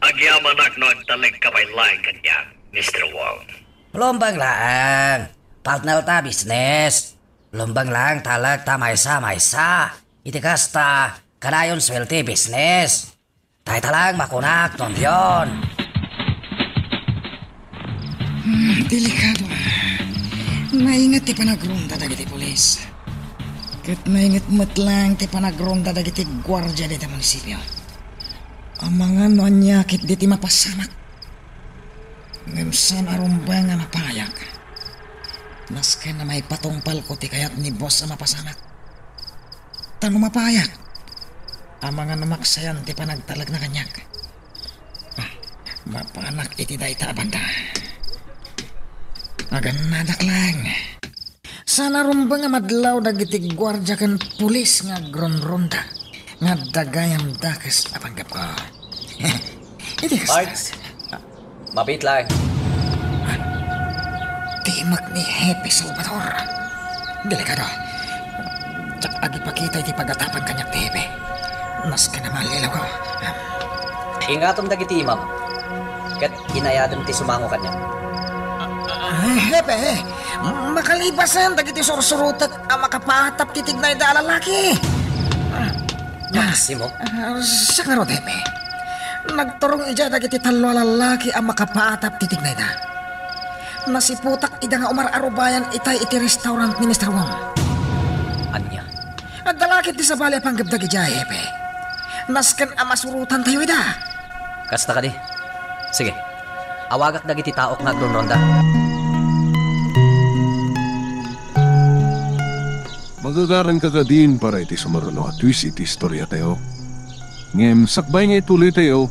Agyamanak no agtalek ka pay laeng kaniak, Mister Wong. Lumbeng laeng, partner ta business. Lumbeng laeng talek ta maysa-maysa. Iti kasta, kanayon suwerte business. Dayta laeng makunak, Don Leon. Hmm, delikado, ah. Nainget ti panagronda dagiti pulis. Ket nainget met laeng ti panagronda dagiti guardia dita munisipio. Amangan no ania ketdi ti mapasamak. Ngem saan a rumbeng a mapayak. Masken a maipatungpalko ti kayat ni boss a mapasamak. Ta no mapayak, amangan no maksayan ti panagtalekna kaniak. Ah, mapanak iti dayta a banda. Agannadak laeng. Saan a rumbeng a madlaw dagiti guardia ken pulis nga agronronda nga adda gayam dakes a panggepko. Iti Pards, mabit lang. Timek ni Hepe Salvador. Delikado. Diak agipakita iti pagatapan kaniak ti Hepe. Nasken a maallilaw ko. Ingatom dagiti imam, ket inayadem ti sumango kaniak. Ah, Hepe, makalipasen dagiti sursurotek a makapaatap ti tignayda a lalaki. Ah, Maximo? Ah, siak ngarud, Hepe. Nagturong idiay dagiti tallo a lalaki a makapaatap ti tignayda. Nasiputak ida nga umar-arubayan itay iti restaurant ni Mister Wong. Ania? Adda la ket ti sabali a panggep dagidiay, Hepe. Nasken a masurotantayo ida. Kasta kadi? Sige. Awagak dagiti taok nga agronronda. Magagaranka kadin para iti sumaruno a twist iti istoriatayo. Ngem sakbay nga ituloytayo,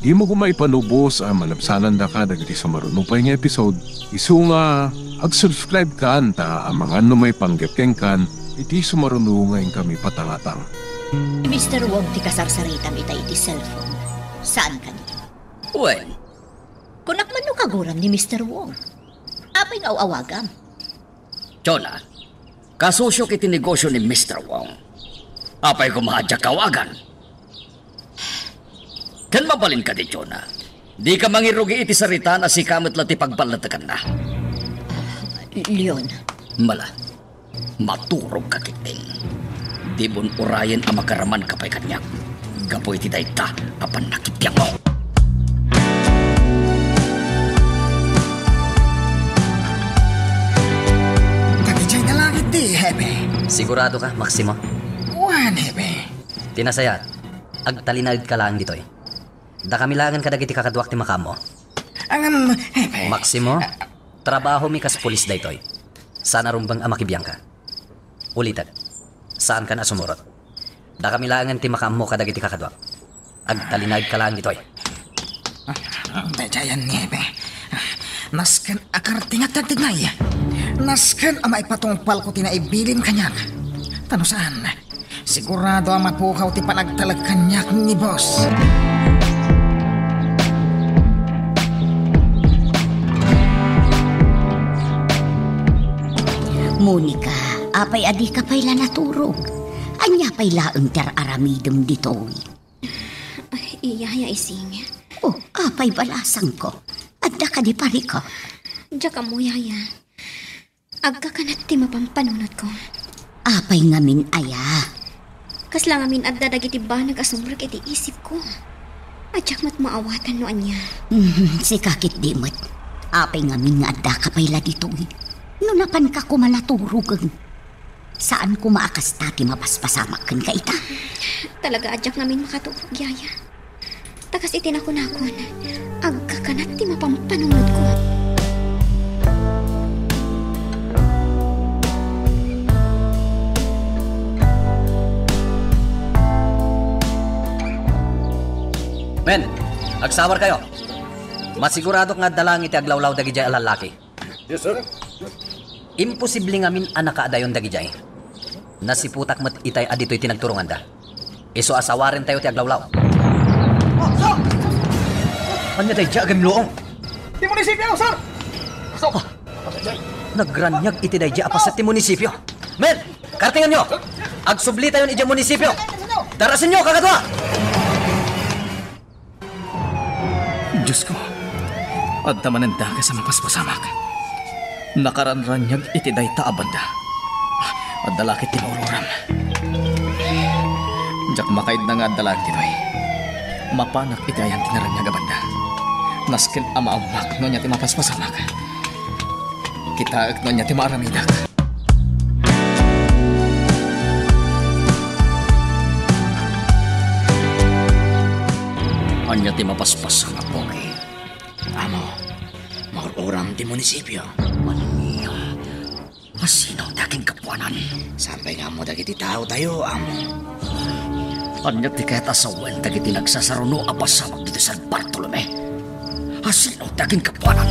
dimo koma ipanubos a malabsanandaka dagiti sumaruno pay nga episode, isu nga ag-subscribe kan ta amangan no maipanggep kenkan iti sumaruno nga inkami patangatang. Ni Mister Wong ti kasarsaritam ita iti cellphone. Saan kadi? Wen. Kunak man no kaguram ni Mister Wong. Apay nga aw-awagam? Jonah, kasusiok iti negosyo ni Mister Wong. Apay koma a diak awagan? Ken mabalin kadi, Jonah, dika mangirugi iti saritaan a sika met la ti pagballetekanna. Leon. Mala, maturogka ketdin. Dimo urayen a makaramanka pay kaniak gapu iti dayta a pannakibiangmo. Dagiti nga langit ti, Hepe. Sigurado ka, Maximo? Wen, Hepe. Ti nasayaat, agtalinaedka laeng ditoy. Dakami laengen kadagiti kakaduak ti makaammo. Ngem, Hepe. Maximo, trabahomi kas pulis daytoy. Saan a rumbeng a makibiangka. Ulitek, saankan a sumurot. Dakami laengen ti makaammo kadagiti kakaduak. Agtalinaedka laeng ditoy. Daydiayen, Hepe. Nasken a kartingak ti agtignay. Nasken a maipatungpalko ti naibilim kaniak. Ta no saan, sigurado a mapukaw ti panagtalek kaniak ni boss. Monica, apay a dika pay la naturog? Ania pay laeng ti ar-aramidem ditoy? Ay, Yaya Ising. Oh, apay balasangko? Adda kadi parika? Diak ammo, Yaya. Agkakanat ti mapampanunotko. Apay ngamin aya? Kasla ngamin adda dagiti banag a sumrek iti isipko. Diak met maawatan no ania. Mhm, sika ketdi met. Apay ngamin nga addaka pay la ditoy? No napanka koma naturogen. Saan koma a kasta ti mapaspasamak kenka ita? Talaga a diak ngamin makaturog, Yaya. Ta kas iti nakunakon, agkakanat ti mapampanunotko. Men, agsawarkayo. Masiguradok nga adda laeng iti aglawlaw dagidiay a lallaki. Yes, sir. Imposible ngamin a nakaadayon dagidiay. Nasiputak met itay a ditoy ti nagturonganda. Isu a sawarentayo ti aglawlaw. Oh, sir! Ania daydiay a gimloong? Ti munisipio, sir! Sir! Ah, nagraniag iti daydiay a paset ti munisipio. Men, kartinganyo! Agsublitayon idiay munisipio! Darasenyo, kakadua! Diosko, adda manen dakes a mapaspasamak. Nakaranraniag iti dayta a banda. Adda la ket ti maururam. Diak makaidna nga adda laeng ditoy. Mapanak iti ayan ti naraniag a banda. Nasken a maammoak no ania ti mapaspasamak. Kitaek no ania ti maaramidak. Ania ti mapaspasamak, Pogi? Amo, maur-uram ti munisipio. Ania? Asino ti akingapuanan? Saan pay nga ammo dagiti taotayo, amo? Ania ti kayat a sawen dagiti nagsasaruno a pasamak ditoy San Bartolome? Asino ti akingapuanan?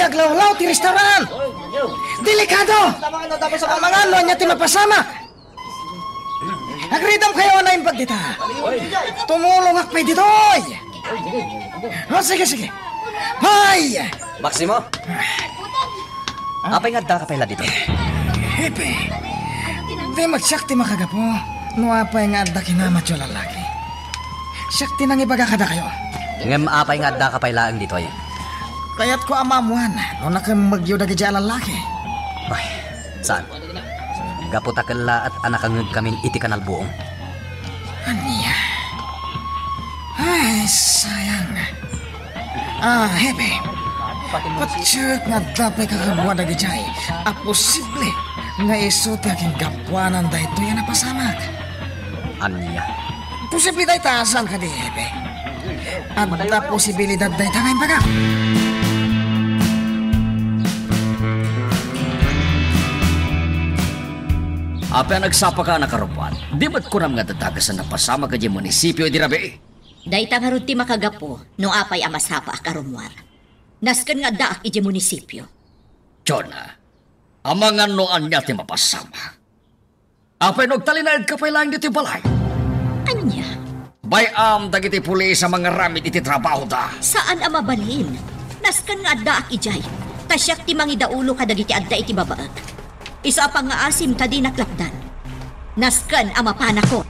aglawlaw ti restaurant. Delikado! Amangan no ania ti mapasamak. Agridam kayo a naimbag dita. Tumulongak pay ditoy. O, sige, sige. Pay! Maximo? Apay nga addaka pay la ditoy? Hepe, di met siak ti makagapu no apay nga adda kinamatyo a lallaki. Siak ti nangibaga kadakayo. Ngem apay nga addaka pay laeng ditoy? Kayatko a maammoan no nakemmegyo dagidiay a lallaki. Ay, saan? Gapu ta kellaat a nakangngegkamin iti kanalbuong. Ania? Ay, sayang. Ah, Hepe. Patiek nga adda pay kakagua dagidiay a posible nga isu ti akinggapuanan daytoy a napasamak. Ania? Posible dayta, saan kadi, Hepe? Adda posibilidad dayta nga imbagak. Apay a nagsapaka a nakarummuar? Di met kunam nga adda dakes a napasamak idiay munisipio idi rabii? Dayta ngarud ti makagapu no apay a masapa a karummuar. Nasken nga addaak idiay munisipio. Jonah, amangan no ania ti mapasamak. Apay no agtalinaedka pay laeng ditoy balay? Ania? Bay-am dagiti pulis a mangaramid iti trabahoda. Saan a mabalin. Nasken nga addaak idiay, ta siak ti mangidaulo kadagiti adda iti babaek. Isu a pangngaasim ta dinak lapdan. Nasken a mapanakon.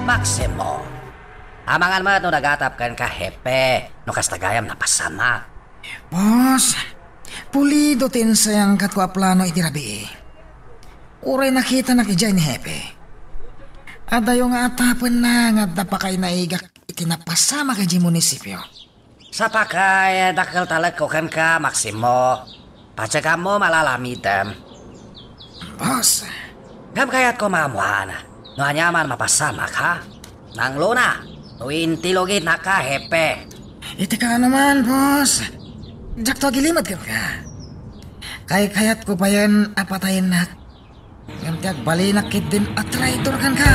Maximo, amangan met no nagatap kenka, Hepe, no kasta gayam napasamak. Boss, pulido ti insayangkatko a plano iti rabii. Uray nakitanak idiay ni Hepe. Adayo nga atapenna nga adda pakainaigak iti napasamak idiay munisipio. Sapakay, dakkel talekko kenka, Maximo. Patiekam a malalamidem. Boss. Ngem kayatko maammoan no aniaman mapasamak, ha? Nangluna, no intilogitnaka, Hepe. Iti kaano man, boss. Diakto agilimed kenka. Kaykayatko payen a patayennak. Ngem ti agbalinak ketdin a traidor kenka.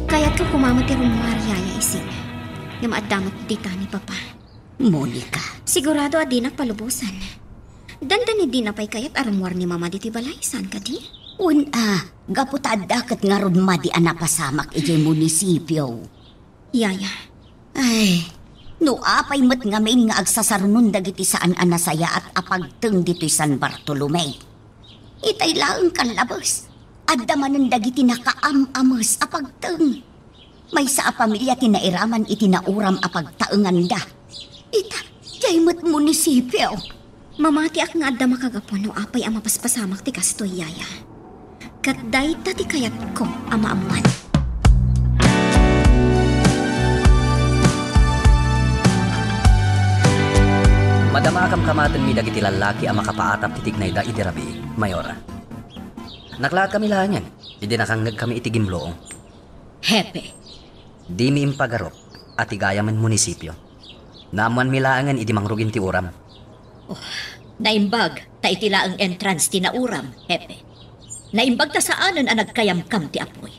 Kayatko koma met ti rummuar, Yaya, isin. Ngem adda met dita ni Papa. Monica. Sigurado a dinak palubosan. Dandani dina pay kayat a rummuar ni Mama ditoy balay, saan kadi? Wen a, gapu ta adda ket ngarud madi a napasamak idiay munisipio. Yaya. Ay, no apay met ngamin nga agsasarunon dagiti saan a nasayaat a pagteng ditoy San Bartolome. Itay laeng kallabes, adda manen dagiti nakaam-ames a pagteng. Maysa a pamilia ti nairaman iti nauram a pagtaenganda. Ita, diay met munisipio. Mamatiak nga adda makagapu no apay a mapaspasamak ti kastoy, Yaya. Ket dayta ti kayatko a maammuan. Madama a kamkamatenmi dagiti lallaki a makapaatap ti tignayda idi rabii, Mayora. Naklaatkami laengen idi nakangngegkami iti gimloong. Hepe. Dimi impagarup a ti gayamen munisipio. Naammuanmi laengen idi mangrugin ti uram. Oh, naimbag ta iti laeng entrance ti nauram, Hepe. Naimbag ta saanen a nagkayamkam ti apuy.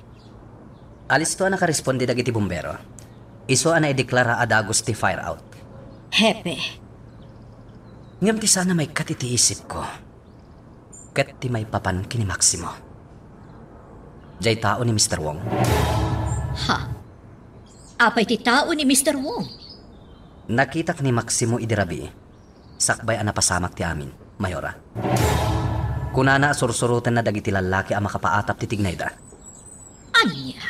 Alisto a nakaresponde dagiti bumbero. Isu a naideklara a dagus ti fire out. Hepe. Ngem ti saan a maikkat iti isipko ket ti maipapan ken ni Maximo. Diay tao ni Mister Wong. Ha? Apay ti tao ni Mister Wong? Nakitak ni Maximo idi rabii, sakbay a napasamak ti amin, Mayora. Kunana a sursurotenna dagiti lallaki a makapaatap ti tignayda. Ania?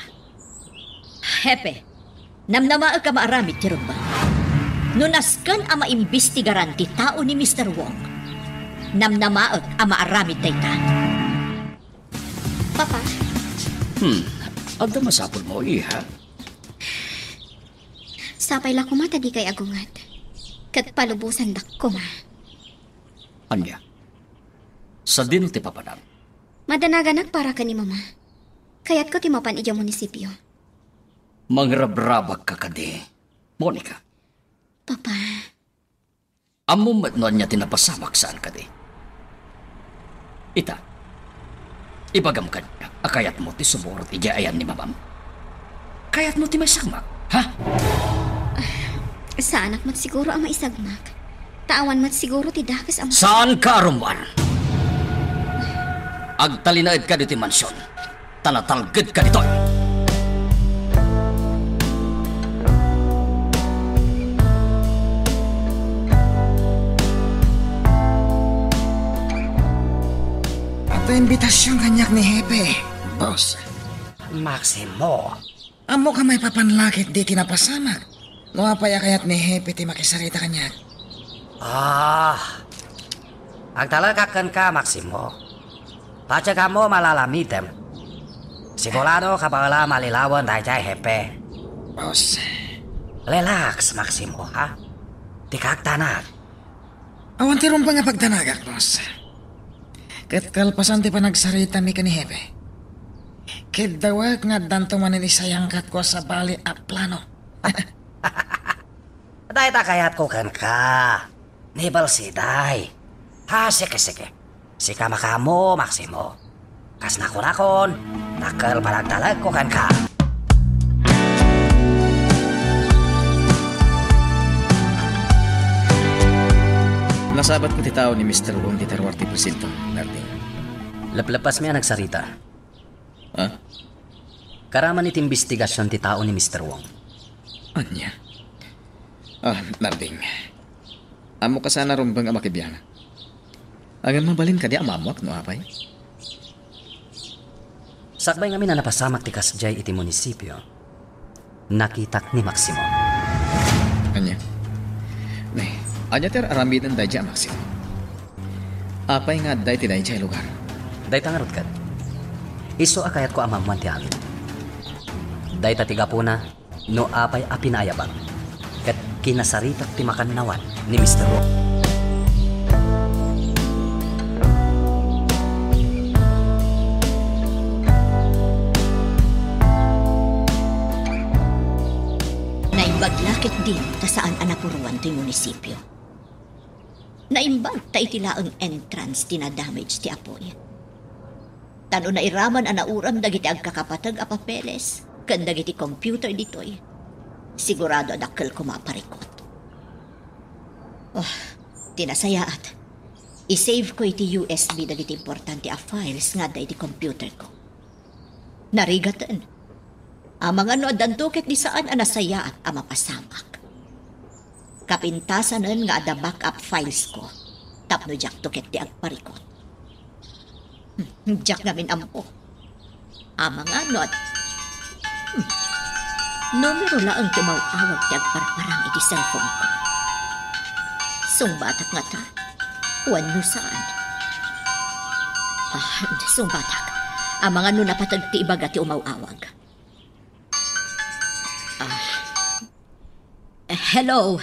Hepe, namnamaek a maaramid ti rumbeng. No nasken a maimbestigaran ti tao ni Mister Wong, namnamaek a maaramid dayta. Papa. Hmm, adda masapulmo, iha? Sapay la koma ta dikay agunget. Ket palubosandak koma. Ania? Sadino ti papanam? Madanaganak para ken ni Mama. Kayatko ti mapan idiay munisipio. Mangrabrabak ka kadi, Monica? Papa. Ammom met no ania ti napasamak, saan kadi? Ita, ibagam kaniak a kayatmo ti sumurot idiay ayan ni mamam. Kayatmo ti maisagmak, ha? Saanak met siguro a maisagmak. Ta awan met siguro ti dakes a mas- Saanka a rummuar. Agtalinaedka ditoy mansion. Ta natalgedka ditoy. Adda imbitasion kaniak ni Hepe, boss. Maximo. Ammok a maipapan la ketdi ti napasamak. No apay a kayat ni Hepe ti makisarita kaniak? Ah, agtalekak kenka, Maximo. Patiek ammo malalamidem. Sigurado ka baela malilawen daydiay Hepe. Boss. Relax, Maximo, ha? Dika agdanag. Awan ti rumbeng a pagdanagak, boss. Ket kalpasan ti panagsaritami ken ni Hepe, kiddawek nga addanto manen isayangkatko a sabali a plano. Dayta kayatko kenka. Ni Balsiday. Ha, sige, sige. Sika makaammo, Maximo. Kas nakunakon, dakkel panagtalekko kenka. Nasabatko ti tao ni Mister Wong ti terruar ti presinto, Narding. Leplepasmi a nagsarita. Ha? Karaman iti imbestigasion ti tao ni Mister Wong. Ania? Ah, Narding. Ammok a saan a rumbeng a makibiang. Ngem mabalin kadi a maammuak no apay? Sakbay ngamin a napasamak ti kasdiay iti munisipio, nakitak ni Maximo. Ania? Ne, ania ti ar-aramiden daydiay a Maximo? Apay nga adda iti daydiay a lugar? Dayta ngarud ket. Isu a kayatko a maammuan ti amin. Dayta ti gapuna no apay a pinaayabak ket kinasaritak ti makannawan ni Mister Wong. Naimbag la ketdin ta saan a napuruan toy munisipio. Naimbag ta iti laeng entrance ti nadamage ti apuy. Ta no nairaman a nauram dagiti agkakapateg a papeles ken dagiti computer ditoy, sigurado a dakkel koma a parikut. Oh, ti nasayaat, i-save ko iti U S B dagiti importante a files nga adda iti computer ko. Narigaten. Amangan no addanto ket ni saan a nasayaat a mapasamak. Kapintasanen nga adda backup files ko tapno diakto ket ti agparikut. Hmm, diak ngamin ammo. Amangan no ad-, hmm. Numero laeng ti umaw-awag ti agparparang iti cellphone ko. Sungbatak ngata wenno saan? Ah, sungbatak. Amangan no napateg ti ibaga ti umaw-awag. Ah. Hello?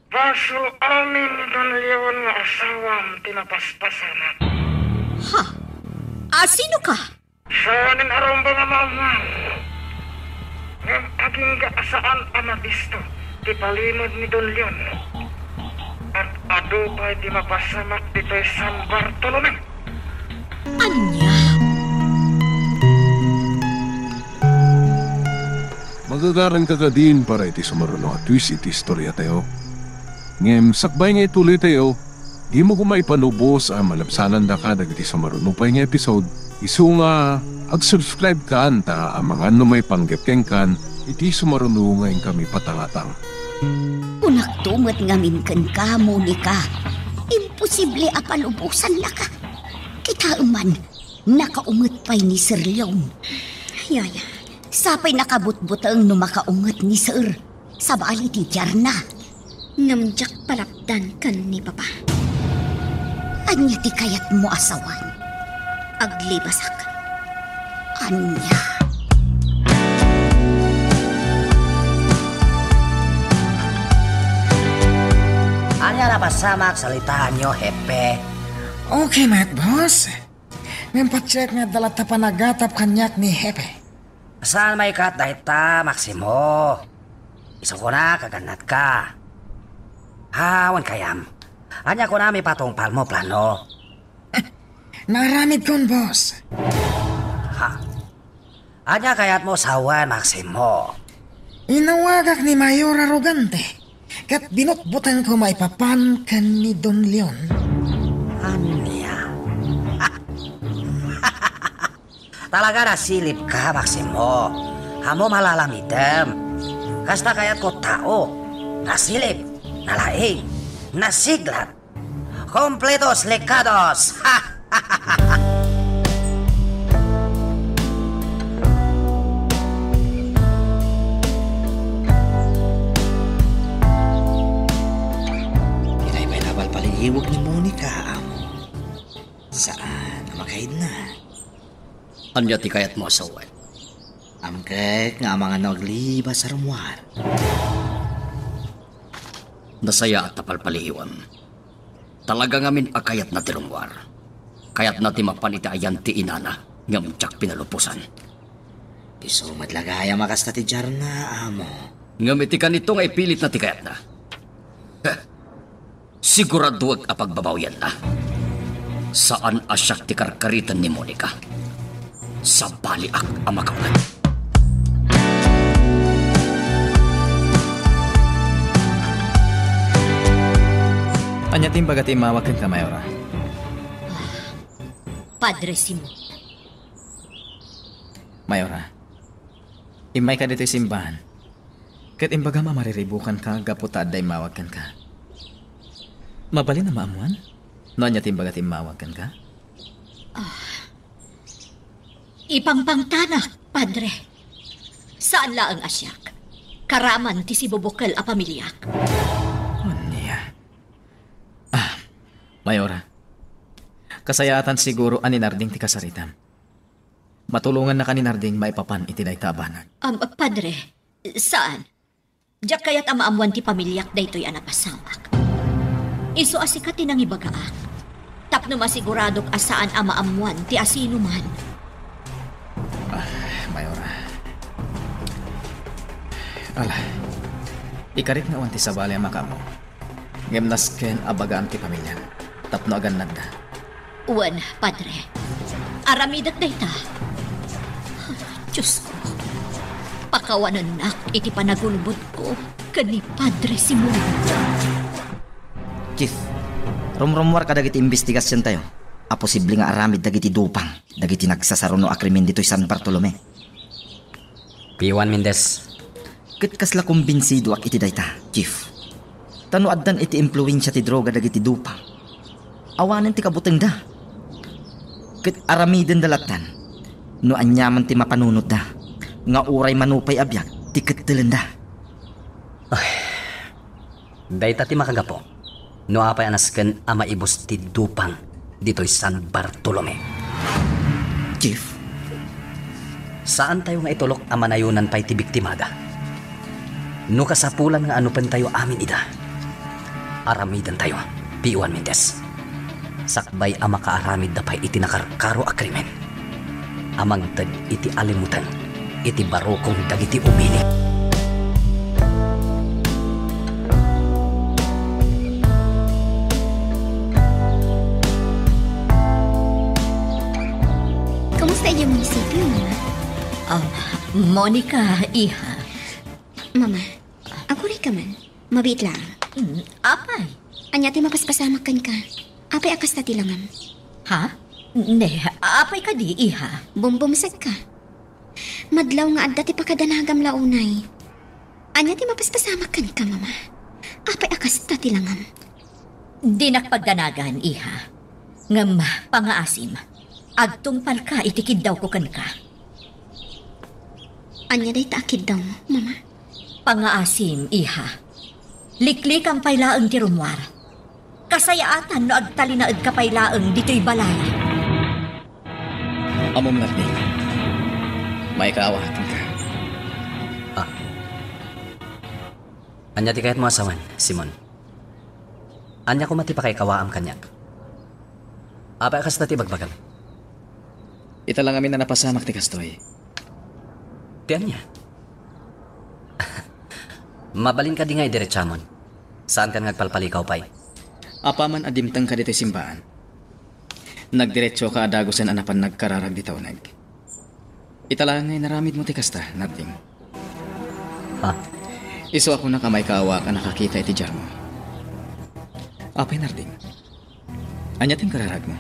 Baso amin ni Don Leon nga asawam ti napaspasamak. Ha? A, sino ka? Saanen a rumbeng a maammuan. Ngem agingga a saan a mabisto ti palimed ni Don Leon. At adu pay ti mapasamak ditoy San Bartolome. Ania? Magagaranka kadin para iti sumaruno a twist iti istoriatayo. Ngem sakbay nga ituloytayo, dimo koma ipanubos a malabsanandaka dagiti sumaruno pay nga episode, isu nga ag-subscribe kan ta amangan no maipanggep kenkan iti sumaruno nga inkami patangatang. Kunakto met ngamin kenka, Monica, imposible a palubosannaka. Kitaem man, nakaunget pay ni Sir Leon. Yaya. Sapay nakabutbuteng no makaunget ni Sir. Sabali ti diarna. Ngem diak palapdan ken ni Papa. Ania ti kayatmo a sawen? Aglibasak. Ania? Ania napasamak, salitaanyo, Hepe. Okay met, boss. Ngem patiek nga adda latta panagatap kaniak ni Hepe. Saan maikkat dayta, Maximo? Isu kunak a gannatka. Awan kayam. Ania kunam ipatungpalmo, plano? Naaramidkon, boss. Ha? Ania kayatmo sawen, Maximo? Inawagak ni Mayor Arrogante, ket binutbutengko maipapan ken ni Don Leon. Ania? Talaga nasilip ka, Maximo. Amo malalamidem. Kasta kayatko tao. Nasilip, nalaing, nasiglat. Kompletos lekados! Kinaiba-iba palpaliiwek ni Monica, amo. Saan a makaidna? Ania ti kayatmo a sawen? Amkek nga amangan no aglibas a rummuar. Nasayaat ta palpaliiwem. Talaga ngamin a kayatna ti rummuar. Kayatna ti mapan iti ayan ti inana, ngem diak pinalubosan. Isu met la gayam a kasta ti diarna, amo. Ngem iti kanito nga ipilitna ti kayatna. Heh. Siguradoek a pagbabawianna. Saan a siak ti karkariten ni Monica. Sabaliak a makauneg. Ania ti imbaga ti immawag kenka, Mayora? Padre Simon. Mayora, immayka ditoy simbahan, ket imbagam a mariribukanka gapu ta adda immawag kenka. Mabalin a maammuan no ania ti imbaga ti immawag kenka? Ah, ipangpangtanak, Padre. Saan laeng a siak. Karaman ti sibubukel a pamiliak. Ania? Ah, Mayora, kasayaatan siguro a ni Narding ti kasaritam. Matulongannaka ni Narding maipapan iti dayta a banag. Am, Padre, saan. Diak kayat a maammuan ti pamiliak daytoy a napasamak. Isu a sika ti nangibagaak. Tapno masiguradok a saan a maammuan ti asinoman. Ah, Mayora. Ala, ikarik nga awan ti sabali a makaammo. Ngem nasken a bagaam ti pamiliam tapno agannadda. Wen, Padre. Aramidek dayta. Diosko, pakawanennak iti panagulbodko ken ni Padre Simon. Chief, rumrummuar kadagiti imbestigasiontayo a posible nga aramid dagiti dupang dagiti nagsasaruno a krimen ditoy San Bartolome. Piwan Mendez. Ket kasla kumbinsidoak iti dayta, Chief. Ta no addan iti impluensia ti droga dagiti dupang, awanen ti kabutengda. Ket aramidenda lattan no aniaman ti mapanunotda nga uray manupay a biag ti kettelenda. Ay, dayta ti makagapu no apay a nasken a maibus ti dupang ditoy San Bartolome. Chief? Saantayo nga itulok a manayonan pay ti biktimada. No kasapulan nga anupentayo amin ida, aramidentayo, Piwan Mendez. Sakbay a makaaramidda pay iti nakarkaro a krimen a mangted iti alimutan iti barukong dagiti ubili. Kumusta idiay munisipio, Mama? Ah, Monica, iha. Mama, aguray ka man. Mabiit lang. Mm, apay? Ania ti mapaspasamak kenka? Apay a kasta ti langam? Ha? Ne, apay kadi, iha? Bumbumsek ka. Madlaw nga adda ti pakadanagam la unay. Ania ti mapaspasamak kenka, Mama? Apay a kasta ti langam? Dinak pagdanagan, iha. Ngem pangaasim, agtungpalka iti kiddawko kenka. Ania dayta a kiddawmo, Mama? Pangaasim, iha. Liklikam pay laeng ti rummuar. Kasayaatan no agtalinaedka pay laeng ditoy balay. Ammom, Narding. Maikaawaak kenka. Ah. Ania ti kayatmo a sawen, Simon? Ania koma ti pakaikawaam kaniak? Apay a kasta ti ibagbagam? Ita lang amin a napasamak ti kastoy. Ti ania? Mabalin kadi nga idiretsamon? Saankan nga agpalpalikaw pay? Apaman a dimtengka ditoy simbaan, nagdiretsoka a dagusen a napan nagkararag dita uneg. Ita laeng nga inaramidmo ti kasta, Narding. Ha? Isu a kunak a maikaawaak a nakakita iti diarmo. Apay, Narding? Ania ti inkararagmo?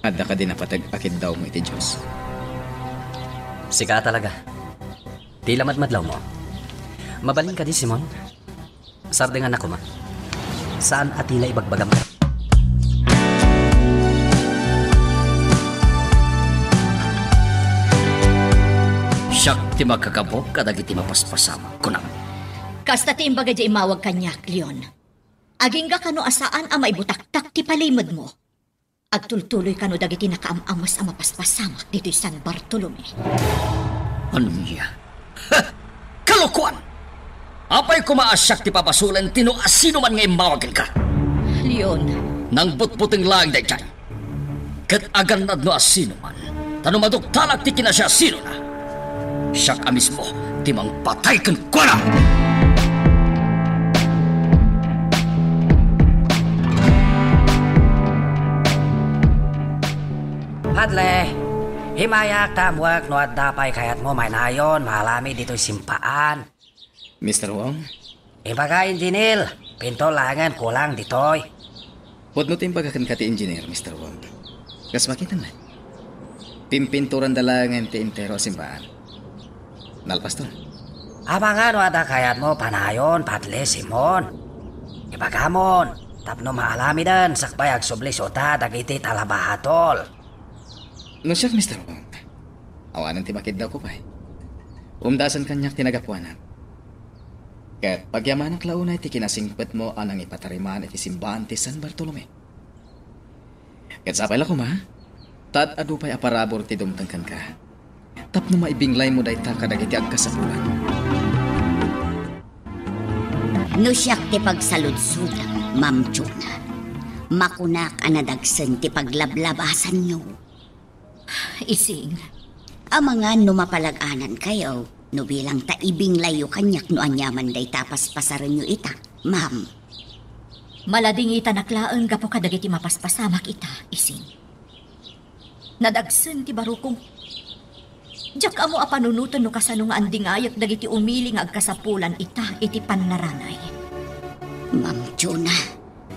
Adda kadi napateg a kiddawmo iti Dios? Sika talaga. Ti lamadmadlawmo. Mabalin kadi, Simon? Sardengannak koma. Saan a ti la ibagbagam. Siak ti makagapu kadagiti mapaspasamak, kunam. Kasta ti imbaga di immawag kaniak, Leon. Agingga kano a saan a maibutaktak ti palimedmo. Agtultuloy kano dagiti nakaam-amas a mapaspasamak ditoy San Bartolome. Ania? Ha! Kalokoan! Apay koma a siak ti pabasolen ti no asinoman nga immawag kenka? Leon. Nangbutbuteng laeng daydiay. Ket agannad no asinoman, ta no maduktalak ti kinasiasinona, siak a mismo ti mangpatay kenkuana! Padre, immayak ta ammoek no adda pay kayatmo mainayon maaramid ditoy simbaan. Mister Wong? Ibaga, Engineer, pintor laengen kulang ditoy. Pudno ti imbaga kenka ti engineer, Mister Wong. Kas makitam met, pimpinturanda laengen ti entero a simbaan. Nalpaston. Amangan no adda kayatmo panayon, Padre Simon. Ibagamon, tapno maaramiden sakbay agsubli isuda dagiti talabahatol. No siak, Mister Wong, awanen ti makiddawko pay. Umdasen kaniak ti nagapuanak. Ket pagyamanak la unay ti kinasingpetmo a nangipatariman iti simbaan ti San Bartolome. Ket sapay la koma, ta ad-adu pay a parabur ti dumteng kenka, tapno maibinglaymo dayta kadagiti agkasapulan. No siak ti pagsaludsodam, Ma'am Juna, makunak a nadagsen ti paglablabasanyo. Ising. Amangan no mapalag-anankayo, no bilang ta ibinglayyo kaniak no aniaman dayta a paspasarenyo ita, ma'am. Maladingitanak laeng gapu kadagiti mapaspasamak ita, Ising. Nadagsen ti barukong. Diak ammo a panunoten no kasano nga andingayek dagiti umili nga agkasapulan ita iti pannaranay. Ma'am Juna.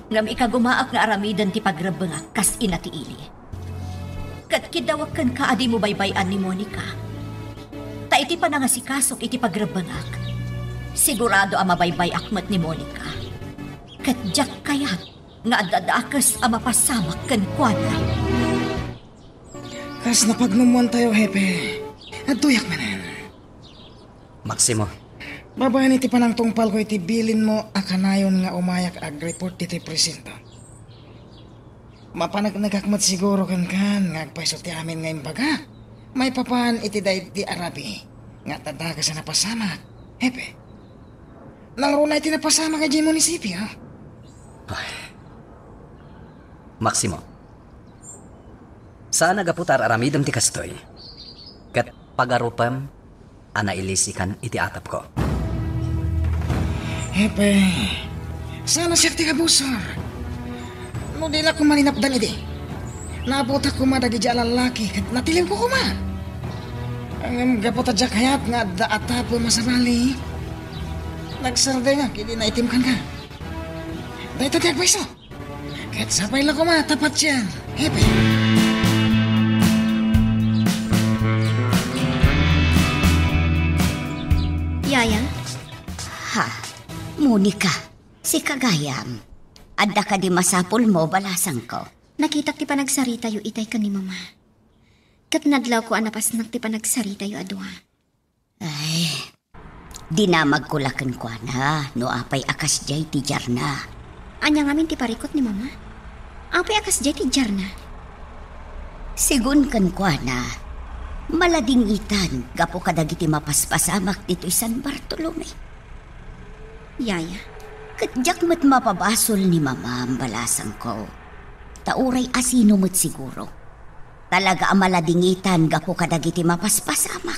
Ngem ikagumaak nga aramiden ti pagrebbengak kas ina ti ili. Ket kiddawek kenka a dimo baybay-an ni Monica. Ta iti panangasikasok iti pagrebbengak, sigurado a mabaybay-ak met ni Monica. Ket diak kayat nga adda dakes a mapasamak kenkuana. Kas napagmammuantayo, Hepe. Adtoyak manen. Maximo. Babaen iti panangtungpalko iti bilinmo a kanayon nga umayak agreport ditoy presinto. Mapaneknekak met siguro kenkan nga agpayso ti amin nga imbagak maipapan iti daydi a rabii nga adda dakes a napasamak, Hepe. Nangruna iti napasamak idiay munisipio. Ay. Maximo, saan a gapu ta ar-aramidem ti kastoy, ket pagarupem a nailisikan iti atapko. Hepe, saan a siak ti kabusor. No di la koma linapdan idi, naaputak koma dagiti a lallaki ket natiliwko koma. Ngem gapu ta diak kayat nga adda atapem a sabali, nagsardengak idi naitim kenka. Dayta ti agpayso. Ket sapay la koma ta patien, Hepe. Yaya? Ha? Monica, sika gayam. Adda kadi masapulmo, balasangko? Nakitak ti panagsaritayo itay ken ni Mama. Ket nadlawko a napasnak ti panagsaritayo a dua. Ay, dinamagko la kenkuana no apay a kasdiay ti diarna. Ania ngamin ti parikut ni Mama? Apay a kasdiay ti diarna? Sigun kenkuana, maladingitan gapu kadagiti mapaspasamak ditoy San Bartolome. Yaya? Ket diak met mapabasol ni Mama, balasangko. Ta uray asino met siguro. Talaga a maladingitan gapu kadagiti mapaspasamak.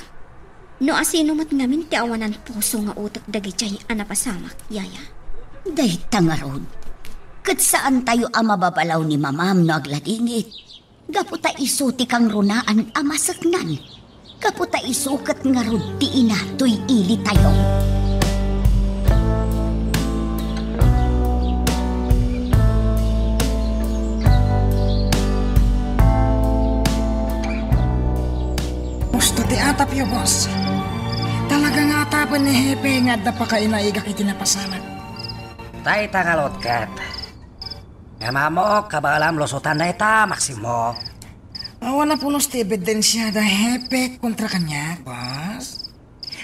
No asino met ngamin ti awanan puso nga utek dagiti a napasamak, Yaya? Dayta ngarud, ket saantayo a mababalaw ni Mamam no agladingit. Gapu ta isu ti kangrunaan a maseknan. Gapu ta isu ket ngarud ti ina toy ilitayo. Husto ti atapyo, boss. Talaga nga atapen ni Hepe nga adda pakainaigak iti napasamak. Dayta ngarud ket. Ngem ammok, kabaelam lusotan dayta, Maximo. Awan a pulos ti ebidensia da Hepe kontra kaniak, boss.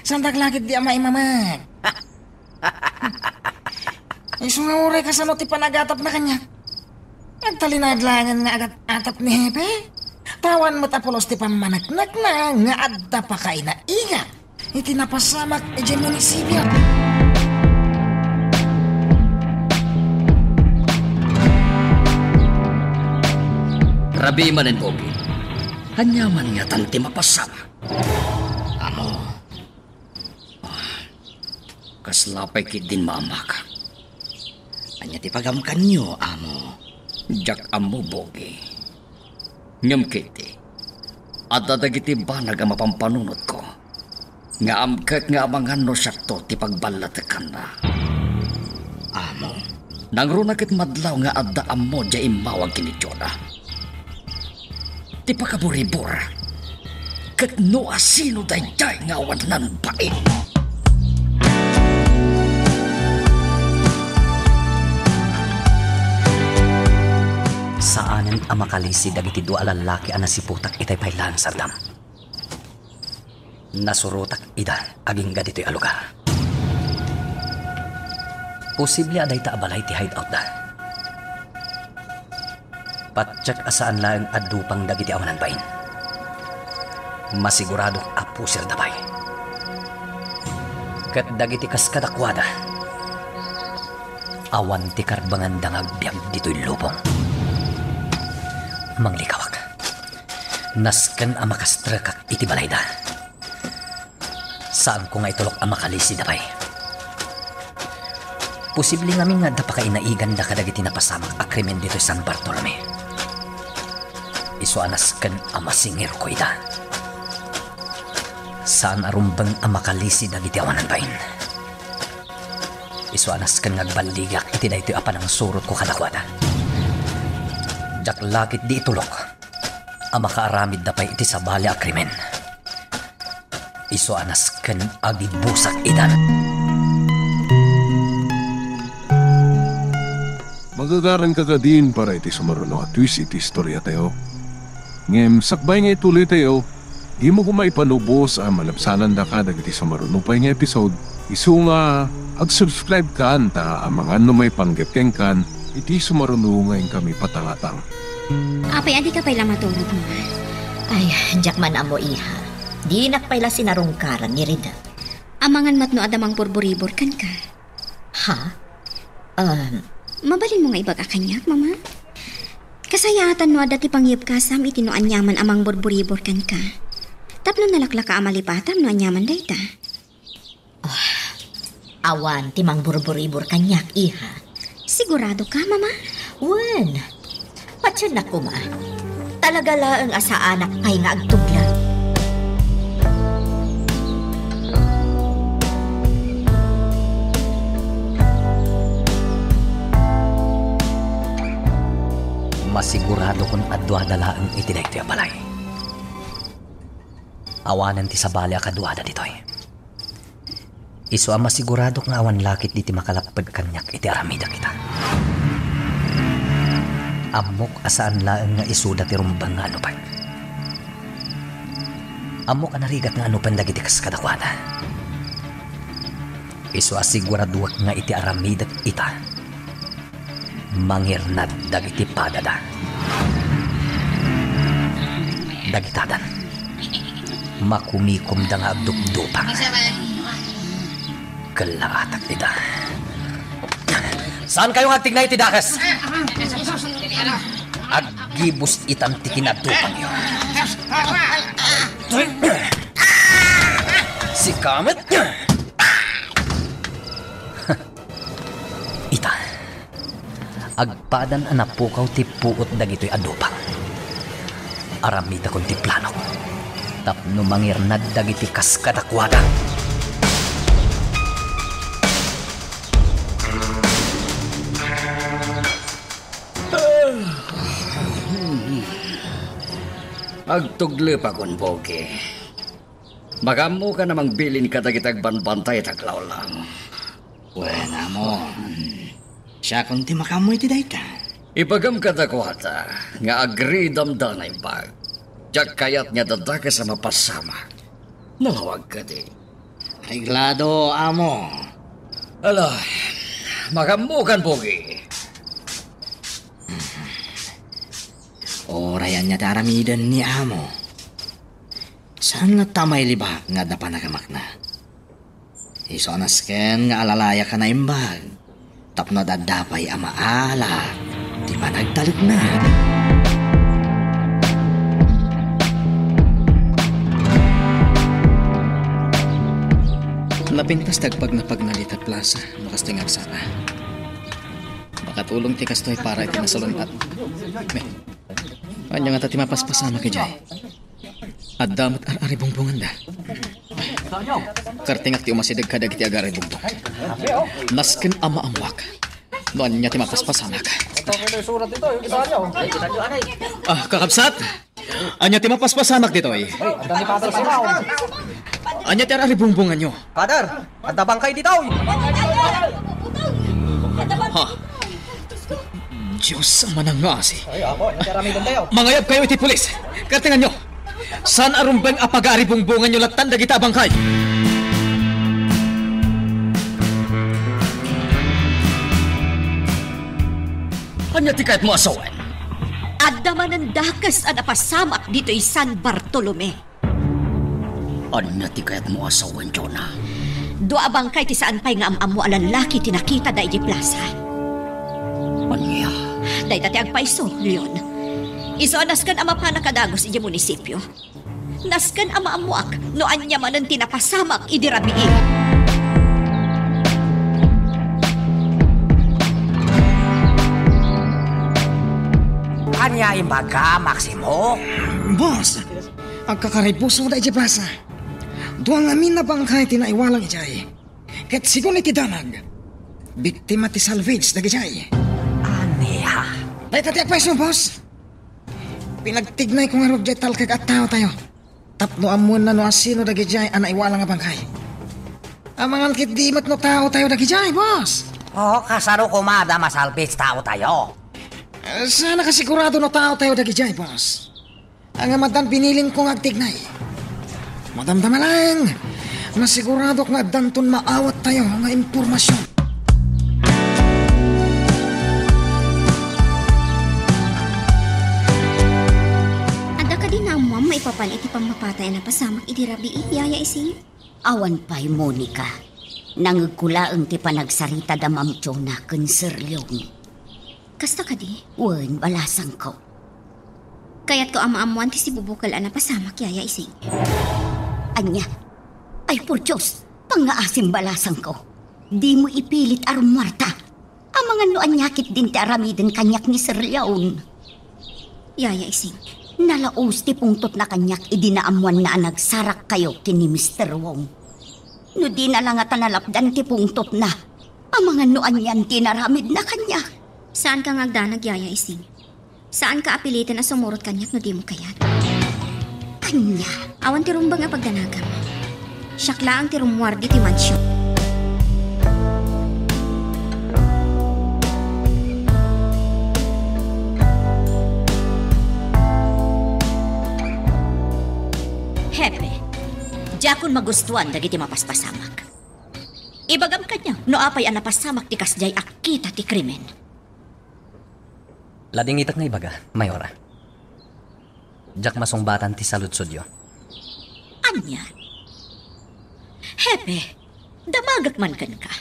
Saandak la ketdi a maimamek. Isu nga uray kasano ti panagatapna kaniak. Agtalinaed laengen nga agat-atap ni Hepe. Ta awan met a pulos ti pammaneknekna nga adda pakainaigak iti napasamak idiay munisipio. Rabii manen, Bogi. Ania man ngatan ti mapasamak? Amo. Ah, kasla pay ketdin maamakak. Ania ti pagamkanyo, amo? Diak ammo, Bogi. Ngem ketdi, adda dagiti banag a mapampanunotko nga amkek nga amangan no siakto ti pagballatekanna. Amo, nangruna ket madlaw nga adda ammo diay immawag ken ni Jonah. Ti pakaburibor, ket no asino daydiay nga awan nanbain. Saanen a makalisi dagiti dua a lallaki a nasiputak itay paylaen sardam. Nasurotak ida agingga ditoy a lugar. Posible a dayta a balay ti hideoutda. Patiek a saan laeng a dupang dagiti awanan bain. Masiguradok a pusirda pay. Ket dagiti kas kadakuada, awan ti karbenganda nga agbiag ditoy lubong. Manglikawak. Nasken a makastrekak iti balayda. Saanko nga itulok a makalisida pay. Posible ngamin nga adda pakainaiganda kadagiti napasamak a krimen ditoy San Bartolome. Isu a nasken a masingirko ida. Saan a rumbeng a makalisi dagiti awanan bain. Isu a nasken nga agballigak iti daytoy a panangsurotko kadakuada. Diak la ketdi itulok a makaaramidda pay iti sabali a krimen. Isu a nasken a gibusak ida. Magagaranka kadin para iti sumaruno a twist iti istoriatayo. Ngem sakbay nga ituloytayo, dimo koma ipanubos a malabsanandaka dagiti sumaruno pay nga episode. Isu nga ag-subscribe kan ta amangan no maipanggep kenkan iti sumaruno nga inkami patangatang. Apay, adika pay la maturog, Mama? Ay, diak man ammo, iha. Dinak pay la sinarungkaran ni Rida. Amangan met no adda mangburburibor kenka. Ha? Um, Mabalinmo nga ibaga kaniak, Mama? Kasayaatan no adda ti pangyebkasam iti no aniaman a mangburburibor kenka. Tapno nalaklaka a malipatam no aniaman dayta. Ah, awan ti mangburburibor kaniak, iha. Sigurado ka, Mama? Wen. Patiennak koma. Talaga laeng a saanak pay nga agtugla. Masiguradokon a duada laeng iti daytoy a balay. Awanen ti sabali a kaduada ditoy. Isu a masiguradok nga awan la ketdi ti makalapped kaniak iti aramidek ita. Ammok a saan laeng nga isuda ti rumbeng nga anupen. Ammok a narigat nga anupen dagiti kas kadakuada. Isu a siguraduek nga iti aramidek ita, mangirnad dagiti padada. Dagitadan, makumikomda nga agdupdupang. Kellaatak ida. Saankayo nga agtignay iti dakes? Aggibus itan ti kinadupangyo. Sika met. Agpadan a napukaw ti puot dagitoy a dupang. Aramidakon ti planok tapno mangirnad dagiti kas kadakuada. Agtuglepakon, Pogi. Makaammokan a mangbilin kadagiti agbanbantay iti aglawlaw. Wen, amo. Siakon ti makaammo iti dayta. Ibagam kadakuada nga agridamda a naimbag. Diak kayat nga adda dakes a mapasamak. Nalawag kadi. Reglado, amo. Ala, makaammokan, Pogi. Uray ania ti aramiden ni amo. Saan latta a mailibak nga adda panagamakna. Isu a nasken nga alalayak a naimbag tapno ad-adda pay a maala ti panagtalekna. Napintas ti agpagnapagna dita plaza no kastoy nga agsapa. Makatulong ti kastoy para iti nasalun-at. Me, ania ngata ti mapaspasamak idiay? Adda met ar-aribungbonganda. Kartingak ti umasideg kadagiti agaribungbong. Nasken a maammoak no ania ti mapaspasamak. Ah, kakabsat! Ania ti mapaspasamak ditoy? Ania ti ar-aribungbonganyo? Father, adda bangkay ditoy. Ha? Dios a manangngasi. Ay, apo, ano ti aramiden tayo? Mangayabkayo iti pulis. Kartenganyo. Saan a rumbeng a pagaaribungbonganyo lattan dagita a bangkay? Ania ti kayatmo a sawen? Adda manen dakes a napasamak ditoy San Bartolome. Ania ti kayatmo a sawen, Jonah? Dua a bangkay ti saan pay nga am-ammo a lallaki ti nakitada idiay plaza. Ania? Dayta ti agpayso, Leon. Isu a nasken a mapanak a dagus idiay munisipio. Nasken a maammoak no ania manen ti napasamak idi rabii. Ania imbagam, Maximo? Boss, agkakaribuso da idiay plaza. Dua ngamin a bangkay ti naiwalang idiay. Ket segun iti damag, biktima ti salvage dagidiay. Ania? Dayta ti agpayso, boss. Pinagtignayko ngarud diay talkek a taotayo tapno ammoenna no asino dagidiay a naiwalang a bangkay. Amangan ketdi met no taotayo dagidiay, boss. O, kasano koma da masalvage taotayo? Eh, saan a kasigurado no taotayo dagidiay, boss. Ngem addan binilinko nga agtignay. Madamdama laeng, masiguradok nga addanton maawattayo nga impormasion. Adda kadi naammoam maipapan iti pammapatay a napasamak idi rabii, Yaya Ising? Awan pay, Monica. Nangegko laeng ti panagsarita da Ma'am Jonah ken Sir Leon. Kasta kadi? Wen, balasangko. Kayatko a maammoan ti sibubukel a napasamak, Yaya Ising. Ania? Ay, por Dios! Pangngaasim, balasangko! Dimo ipilit a rummuarta! Amangan no ania ketdin ti aramiden kaniak ni Sir Leon. Yaya Ising. Nalaus ti pungtotna kaniak idi naammoanna a nagsarakkayo ken ni Mister Wong. No dina la ngata nalapdan ti pungtotna, amangan no anian ti inaramidna kaniak. Saanka nga agdanag, Yaya Ising. Saanka a piliten a sumurot kaniak no dimo kayat. Ania? Awan ti rumbeng a pagdanagam. Siak laeng ti rummuar ditoy mansion. Hepe, diakon magustuan dagiti mapaspasamak. Ibagam kaniak no apay a napasamak ti kasdiay a kita ti krimen. Ladingitek nga ibaga, Mayora. Diak masungbatan ti saludsodyo. Ania? Hepe, damagek man kenka.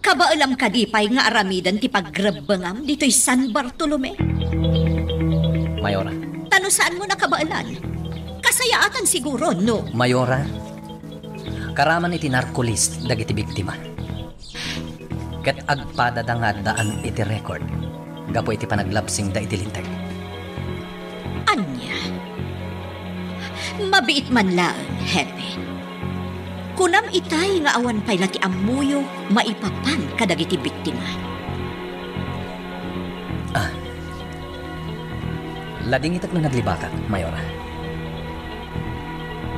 Kabaelam kadi pay nga aramiden ti pagrebbengam ditoy San Bartolome? Mayora. Ta no saanmo nakabaelan, kasayaatan siguro no. Mayora, karaman iti narco list dagiti biktima. Ket agpadada nga addaan iti record gapu iti panaglabsingda iti Linteg. Ania? Mabiit man laeng, Hepe. Kunam itay nga awan pay la ti ammoyo maipapan kadagiti biktima. Ah. Ladingitek no naglibakak, Mayora.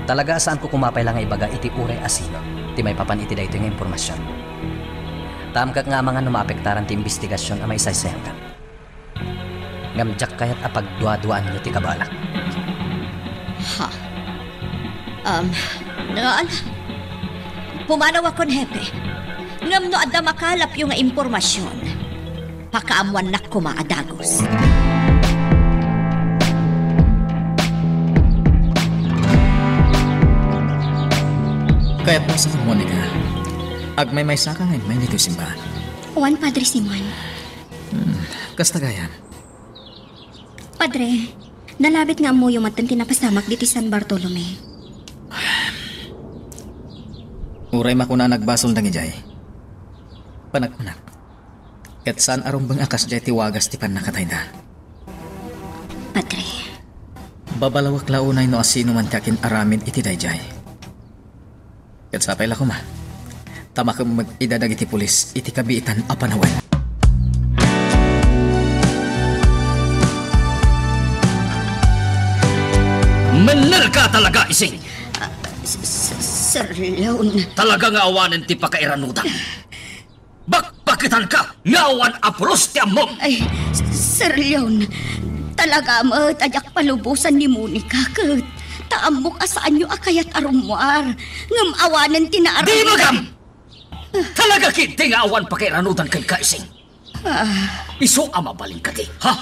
Talaga a saanko koma pay la nga ibaga iti uray a sino ti maipapan iti daytoy nga impormasion. Taamkak nga amangan no maapektaran ti imbestigasion a maisaysayankami. Ngem diak kayat a pagduaduaanyo ti kabaelak. Ha? Um, ala. Pumanawakon, Hepe. Ngem no adda makalapyo nga impormasion, pakaammoannak koma a dagus. Kayatmo sa Monica, agmaymaysaka nga immay ditoy simbahan. Wen, Padre Simon. Hmm, kasta gayam. Padre, nalabit nga ammoyo maten ti napasamak ditoy San Bartolome. Uray makuna a nagbasol dagidiay, panagkunak, ket saan a rumbeng a kasdiay ti wagas ti pannakatayda. Padre. Babalawek la unay no asino man ti akin-aramid iti daydiay. Ket sapay la koma ta makemmeg ida dagiti pulis iti kabiitan a panawen. Mennelka talaga, Ising! Ah, S-, S-, Sir Leon. Talaga nga awanen ti pakairanudam. Bakbaketanka nga awan a pulos ti ammom. Ay, S-, Sir Leon, talaga met a diak palubosan ni Monica ket ta ammok a saanyo a kayat a rummuar, ngem awanen ti naaramid. Di magam! Talaga ketdi nga awan pakairanudam kenka, Ising. Ah. Isu a mabalin kadi, ha?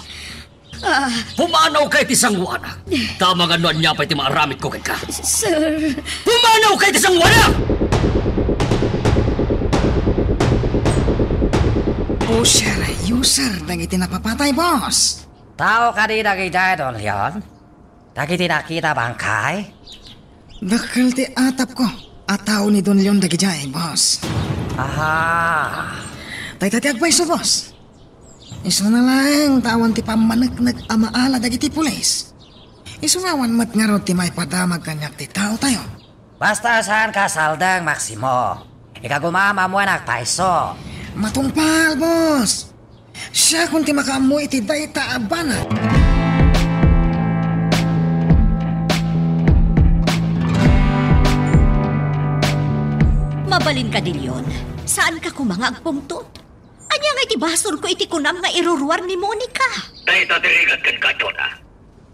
Ah. Pumanawka iti sangoanak. Ta amangan no ania pay ti maaramidko kenka. Sir. Pumanawka iti sangoanak! Pusher, user dagiti napapatay, boss. Tao kadi dagidiay, Don Leon? Dagiti nakita, bangkay? Dakkel ti atapko a tao ni Don Leon dagidiay, boss. Aha. Dayta ti agpayso, boss. Isuna laeng ta awan ti pammaneknek a maala dagiti pulis. Isu nga awan met ngarud ti maipadamag kaniak ti taotayo. Basta saanka saldeng, Maximo. Ikaguman ammoen a agpayso. Matungpal, boss. Siakon ti makaammo iti dayta a banag. Mabalin kadi, Leon. Saanka koma nga agpungtot. Ania nga iti basolko iti kunam nga iruruar ni Monica? Dayta ti rigat kenka, Jonah.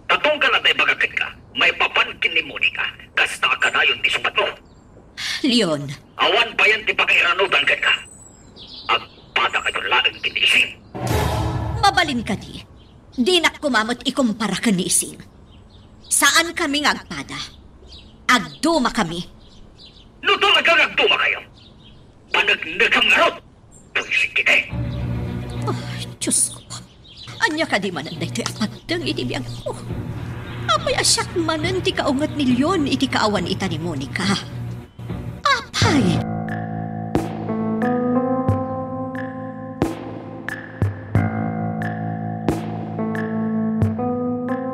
Ta tunggal adda ibaga kenka, maipapan ken ni Monica, kasta a kanayon ti subatmo. Leon. Awan payen ti pakairanudam kenka. Agpadakayon laeng ken ni Ising. Mabalin kadi, dinak koma met ikumpara ken ni Ising. Saankami nga agpada. Agdumakami. No talaga nga agdumakayo, paneknekam ngarud. Buisit kadi. Ay, Diosko. Ania kadi manen daytoy a pateng iti biagko? Apay a siak manen ti kaunget ni Leon iti kaawan ita ni Monica? Apay!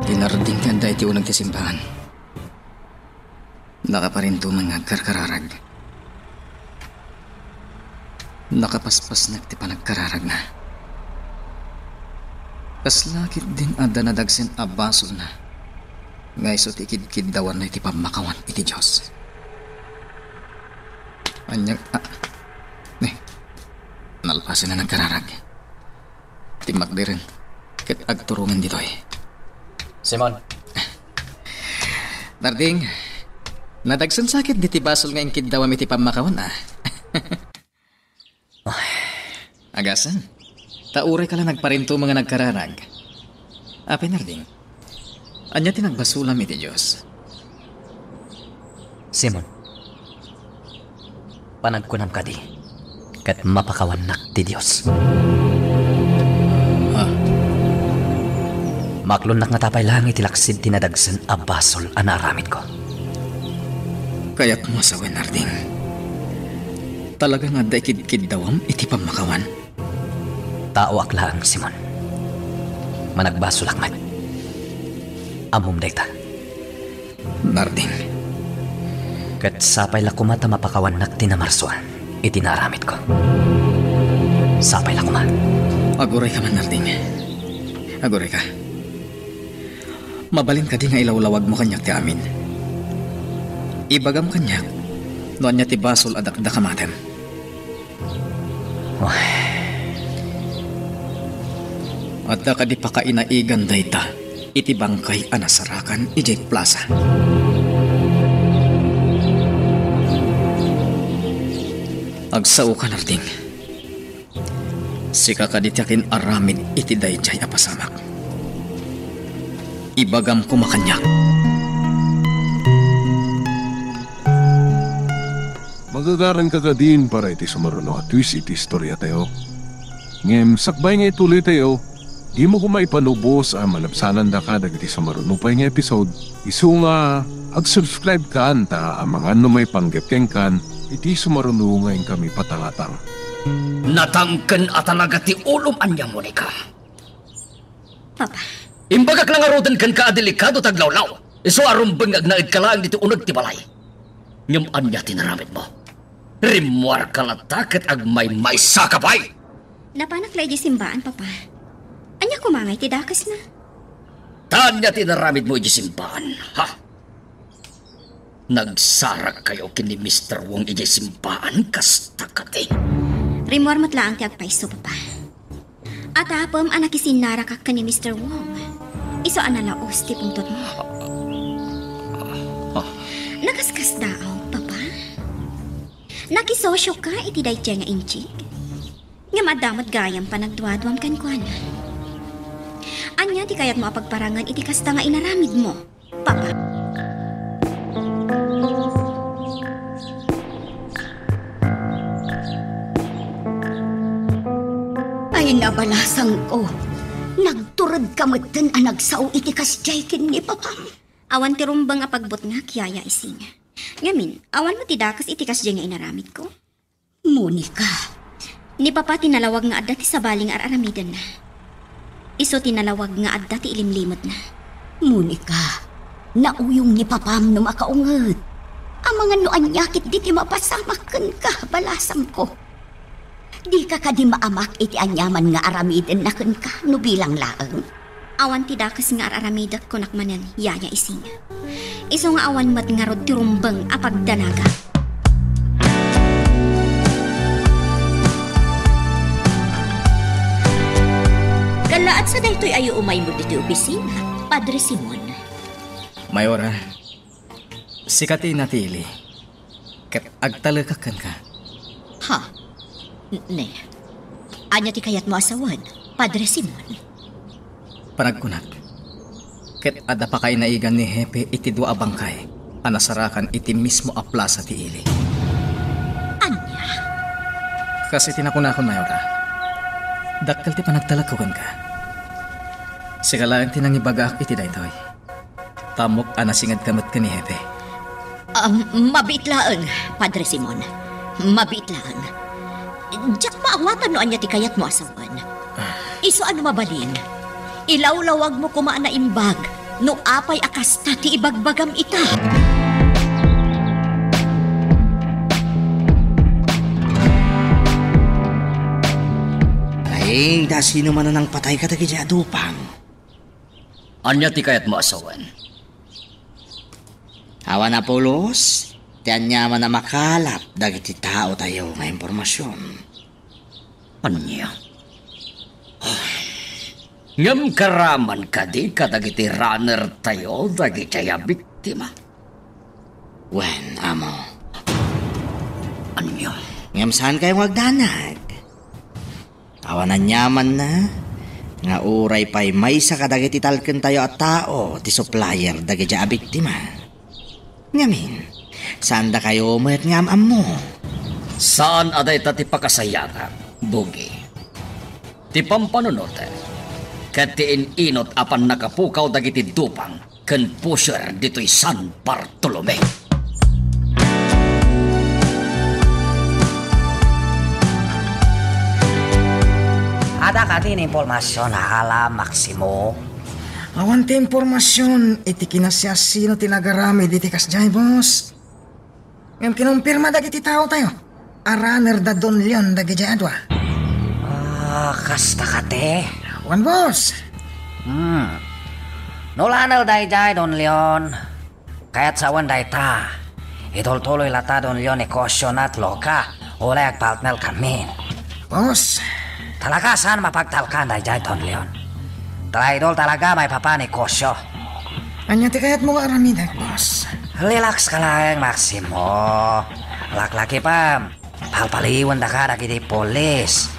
Dinarding ti adda iti uneg ti simbahan. Nakaparinto man nga agkarkararag. Nakapaspasnek ti panagkararagna. Kasla ketdin adda nadagsen a basolna nga isu ti ikidkiddawanna iti pammakawan iti Dios. Ania, ah, ne, nalpasen a nagkararag. Timmakderen ket agturongen ditoy. Simon. Narding, nadagsen sa ketdi ti basol nga inkiddawam iti pammakawan, a. Agasan, ta urayka la nagparinto nga nagkararag. Apay, Narding, ania ti nagbasolam iti Dios? Simon, panagkunam kadi, ket mapakawannak ti Dios. Ah. Maaklonnak nga apay laeng iti laksid ti nadagsen a basol a naaramidko. Kayatmo a sawen, Narding. Talaga nga adda ikidkiddawam iti pammakawan? Taoak laeng, Simon. Managbasolak met. Ammom dayta. Narding. Ket sapay la koma ta mapakawannak ti namarsuan iti naaramidko. Sapay la koma. Agurayka man, Narding. Agurayka. Mabalin kadi nga ilawlawagmo kaniak ti amin? Ibagam kaniak no ania ti basol a dakdakamatem. Adda kadi pakainaigan dayta iti bangkay a nasarakan idiay plasa? Agsaoka, Narding. Sika kadi ti akin-aramid iti daydiay a pasamak. Ibagam koma kaniak. Magagaranka kadin para iti sumaruno a twist iti istoriatayo. Ngem sakbay nga ituloytayo, dimo koma ipanubos a malabsanandaka dagiti sumaruno pay nga episode. Isu nga, ag-subscribe kan ta amangan no maipanggep kenkan iti sumaruno nga inkami patangatang. Natangken a talaga ti ulom ania, Monica. Papa. Imbagak la ngaruden kenka a delikado ti aglawlaw. Isu a rumbeng nga agnaedka laeng ditoy uneg ti balay. Ngem ania ti inaramidmo? Rimmuarka latta ket agmaymaysaka pay! Napanak la idiay simbaan, Papa. Ania koma ngay ti dakesna? Ta ania ti inaramidmo idiay simbaan, ha? Nagsarakkayo ken ni Mister Wong idiay simbaan, kasta kadi? Rimmuar met laeng ti agpayso, Papa. Atapem a nakisinnaraka ken ni Mister Wong. Isu a nalaos ti pungtotmo. Nakaskasdaaw, Papa. Nakisosioka iti daydiay nga inchik. Ngem adda met gayam panagduaduam kenkuana. Ania ti kayatmo a pagparangen iti kasta nga inaramidmo, Papa? Ay, nabalasangko. Nagturedka metten a nagsao iti kasdiay ken ni Papa. Awan ti rumbeng a pagbutngak, Yaya Ising. Ngamin, awan met ti dakes iti kasdiay nga inaramidko? Monica. Ni Papa ti nalawag nga adda ti sabali nga ar-aramidenna. Isu ti nalawag nga adda ti ilimlimedna. Monica, nauyong ni Papam no makaunget. Amangan no ania ketdi ti mapasamak kenka, balasangko. Dika kadi maamak iti aniaman nga aramidenna kenka no bilang laeng? Awan ti dakes nga ar-aramidek, kunak manen, Yaya Ising. Isu nga awan met ngarud ti rumbeng a pagdanaga. Kallaat sa daytoy ayo umaymo ditoy opisina, Padre Simon. Mayora, sika ti natili. Ket agtalekak kenka. Ha? N-, ne. Ania ti kayatmo a sawen, Padre Simon? Panagkunak, ket adda pakainaigan ni Hepe iti dua a bangkay a nasarakan iti mismo a plasa ti ili. Ania? Kas iti nakunakon, Mayora, dakkel ti panagtalekko kenka. Sika laeng ti nangibagaak iti daytoy. Tammok a nasingedka met ken ni Hepe. Um, mabiit laeng, Padre Simon. Mabiit laeng. Diak maawatan no ania ti kayatmo a sawen. Isu a no mabalin, ilawlawagmo koma a naimbag no apay a kasta ti ibagbagam ita. Ay, ta sino man a nangpatay kadagiti adupang? Ania ti kayatmo a sawen? Awan a pulos ti aniaman a makalap dagiti taotayo nga impormasion. Ania? Ngem karaman kadi kadagiti runner tayo dagiti a biktima? Wen, amo. Ania? Ngem saan kayo nga agdanag? Awan aniamanna nga uray pay maysa kadagiti talkentayo a tao ti supplier dagiti a biktima. Ngamin, saandakayo met nga am-ammo. Saan a dayta ti pakasayatak, Bugi. Ti pampanunotek, ket ti in-inot a pannakapukaw dagiti dupang ken pusher ditoy San Bartolome. Adda kadi ni impormasion a alam, Maximo? Awan ti impormasion iti kinasiasino ti nagaramid iti kasdiay, boss. Ngem kinumpirma dagiti taotayo a runner da Don Leon dagidiay a dua. Ah, kasta kadi? Wen, boss. Hmm. No runner daydiay Don Leon, kayat sawen dayta. Itultuloy latta Don Leon ni Kosio nat loka, ulay agpartner kanmin. Boss. Talaga saan mapagtalkan daydiay Don Leon. Traidor talaga maipapan ni Kosio. Ania ti kayatmo nga aramidek, boss? Relax ka laeng, Maximo. Laklakipem. Palpaliwendaka dagiti pulis.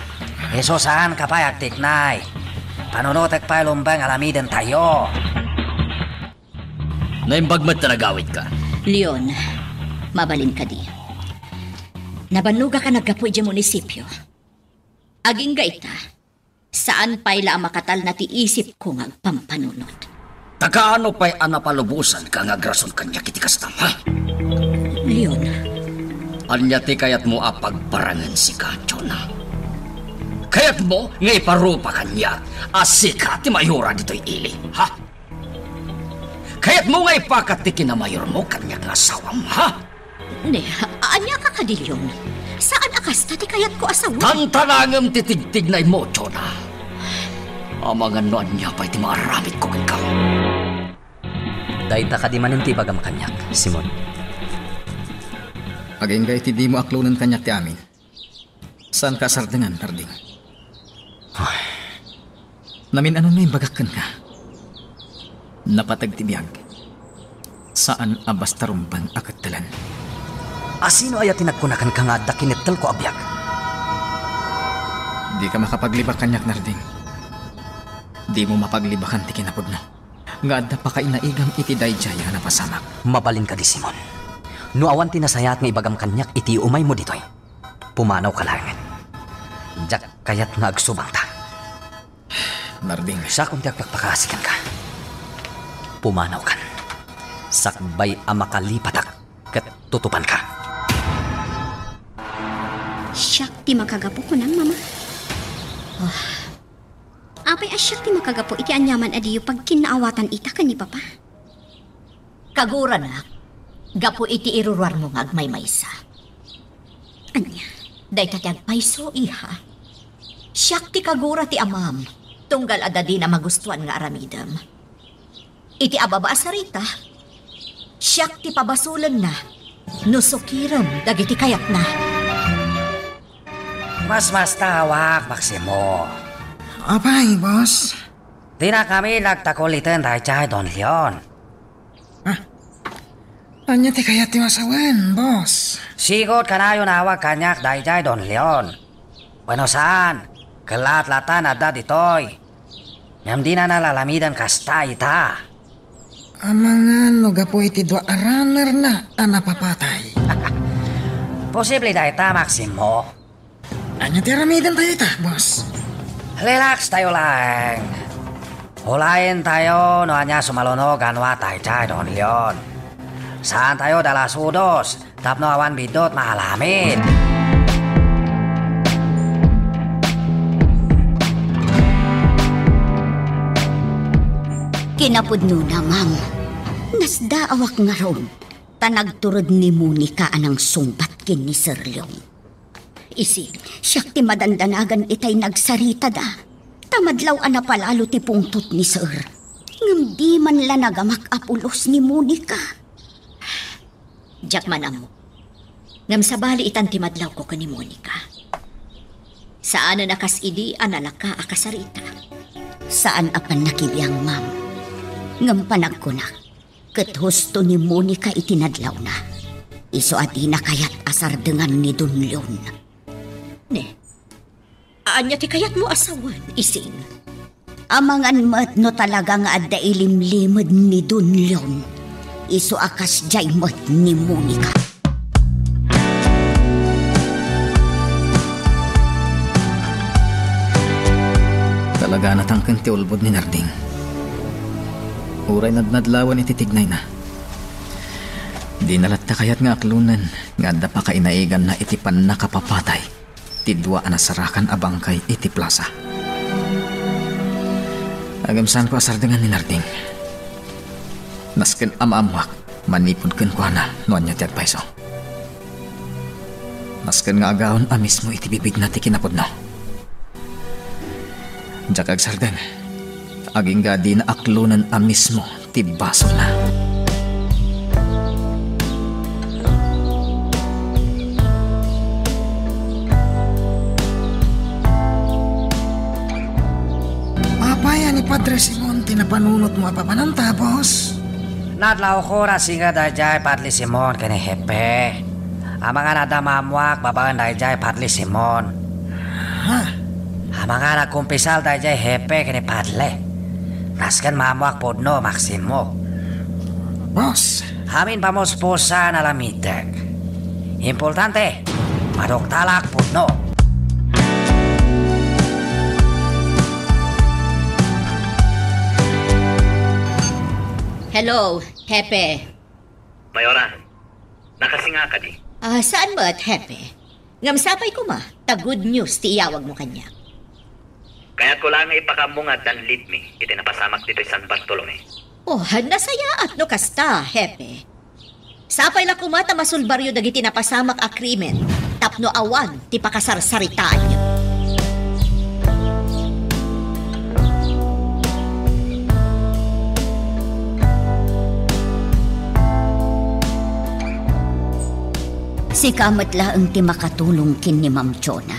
Isu saan ka pay agtiknay. Panunotek pay lumbeng aramidentayo. Naimbag met ta nagawidka. Leon, mabalin kadi. Nabannogak a naggapu idiay munisipio. Agingga ita, saan pay la a makatalna ti isipko nga agpampanunot. Ta kaano pay a napalubosanka nga agrason kaniak iti kasta, ha? Leon. Ania ti kayatmo a pagparangen sika, Jonah? Kayatmo nga iparupa kaniak a sika ti mayora ditoy ili, ha? Kayatmo nga ipakat ti kinamayormo kaniak nga asawam, ha? Ne, ania ka kadi, Leon? Saan a kasta ti kayatko a sawen. Tantanangem ti tigtignaymo, Jonah. Amangan no ania pay ti maaramidko kenka. Dayta kadi manen ti ibagam kaniak, Simon? Agingga iti dimo aklonen kaniak ti amin. Saanka a sardengan, Narding. Ay. Namin-anon nga imbagak kenka. Napateg ti biag. Saan a basta rumbeng a kettelen. Asino aya ti nagkuna kenka nga adda kinettelko a biag? Dika makapaglibak kaniak, Narding. Dimo mapaglibakan ti kinapudno nga adda pakainaigam iti daydiay a napasamak. Mabalin kadi, Simon. No awan ti nasayaat nga ibagam kaniak iti umaymo ditoy, pumanawka laengen. Diak kayat nga agsubangta. Narding. Siakon ti agpakpakaasi kenka. Pumanawkan. Sakbay a makalipatak ket tutupanka. Siak ti makagapu, kunam, Mama. Ah. Apay a siak ti makagapu iti aniaman a diyo pagkinnaawatan ita ken ni Papa? Kaguranak, gapu iti iruruarmo nga agmaymaysa. Ania? Dayta ti agpayso, iha. Siak ti kagura ti amam, tunggal adda dina magustuan nga aramidem. Iti ababa a sarita, siak ti pabasolenna no sukirem dagiti kayatna. Masmastawak, Maximo. Apay, boss? Dinakami nagtakuliten daydiay Don Leon. Ah, ania ti kayat ti masawen, boss? Sigud kanayon a awag kaniak daydiay Don Leon. Wenno saan, kellaat latta nga adda ditoy. Ngem dina nalalamiden kasta ita. Amangan no gapu iti dua a runner na a napapatay. Posible dayta, Maximo. Ania ti aramiden tayo ita, boss? Relax tayo laeng. Ulayen tayo no ania sumalunog a nuat daydiay Don Leon. Saan tayo dalasudos tapno awan biddut maalamid. Kinapudnona, ma'am, nasdaawak ngarud ta nagtured ni Monica a nangsungbat ken ni Sir Leon. Isin, siak ti madandanagan itay nagsaritada. Ta madlaw a napalalo ti pungtot ni Sir. Ngem di man la nagamak a pulos ni Monica. Diak man ammo. Ngem sabali itan ti madlawko ken ni Monica. Saanen a kas idi a nalaka a kasarita. Saan a pannakibiang, ma'am. Ngem panagkunak, ket husto ni Monica iti nadlawna. Isu a dina kayat a sardengan ni Don Leon. Ne, ania ti kayatmo a sawen, Isin? Amangan met no talaga nga adda ilimlimed ni Don Leon. Isu a kasdiay met ni Monica. Talaga a natangken ti ulbod ni Narding. Uray nadnadlawen iti tignayna. Dina latta kayat nga aklonen nga adda pakainaiganna iti pannakapapatay ti dua a nasarakan a bangkay iti plasa. Ngem saanko a sardengan ni Narding. Nasken a maammoak manipud kenkuana no ania ti agpayso. Nasken nga agaon a mismo iti bibigna ti kinapudno. Diak agsardeng, agingga dina aklonen a mismo ti basolna. Apay a ni Padre Simon ti napanunotmo a papananta, boss? Nadlawko a singa daydiay Padre Simon ken ni Hepe. Amangan adda maammoak babaen daydiay Padre Simon. Ha? Amangan agkumpisal daydiay Hepe ken ni Padre. Nasken maammoak pudno, Maximo. Boss. Amin pamuspusan a lamitek. Importante, maduktalak pudno. Hello, Hepe. Mayora, nakasinga kadi? Ah, saan met, Hepe? Ngem sapay koma, ta good news ti iyawagmo kaniak. Kayatko laeng nga ipakaammo nga addan lead mi iti napasamak ditoy San Bartolome. Oh, nasayaat no kasta, Hepe. Sapay la koma ta masulbaryo dagiti napasamak a krimen tapno awan ti pakasarsaritaanyo. Sika met laeng ti makatulong ken ni Ma'am Chona.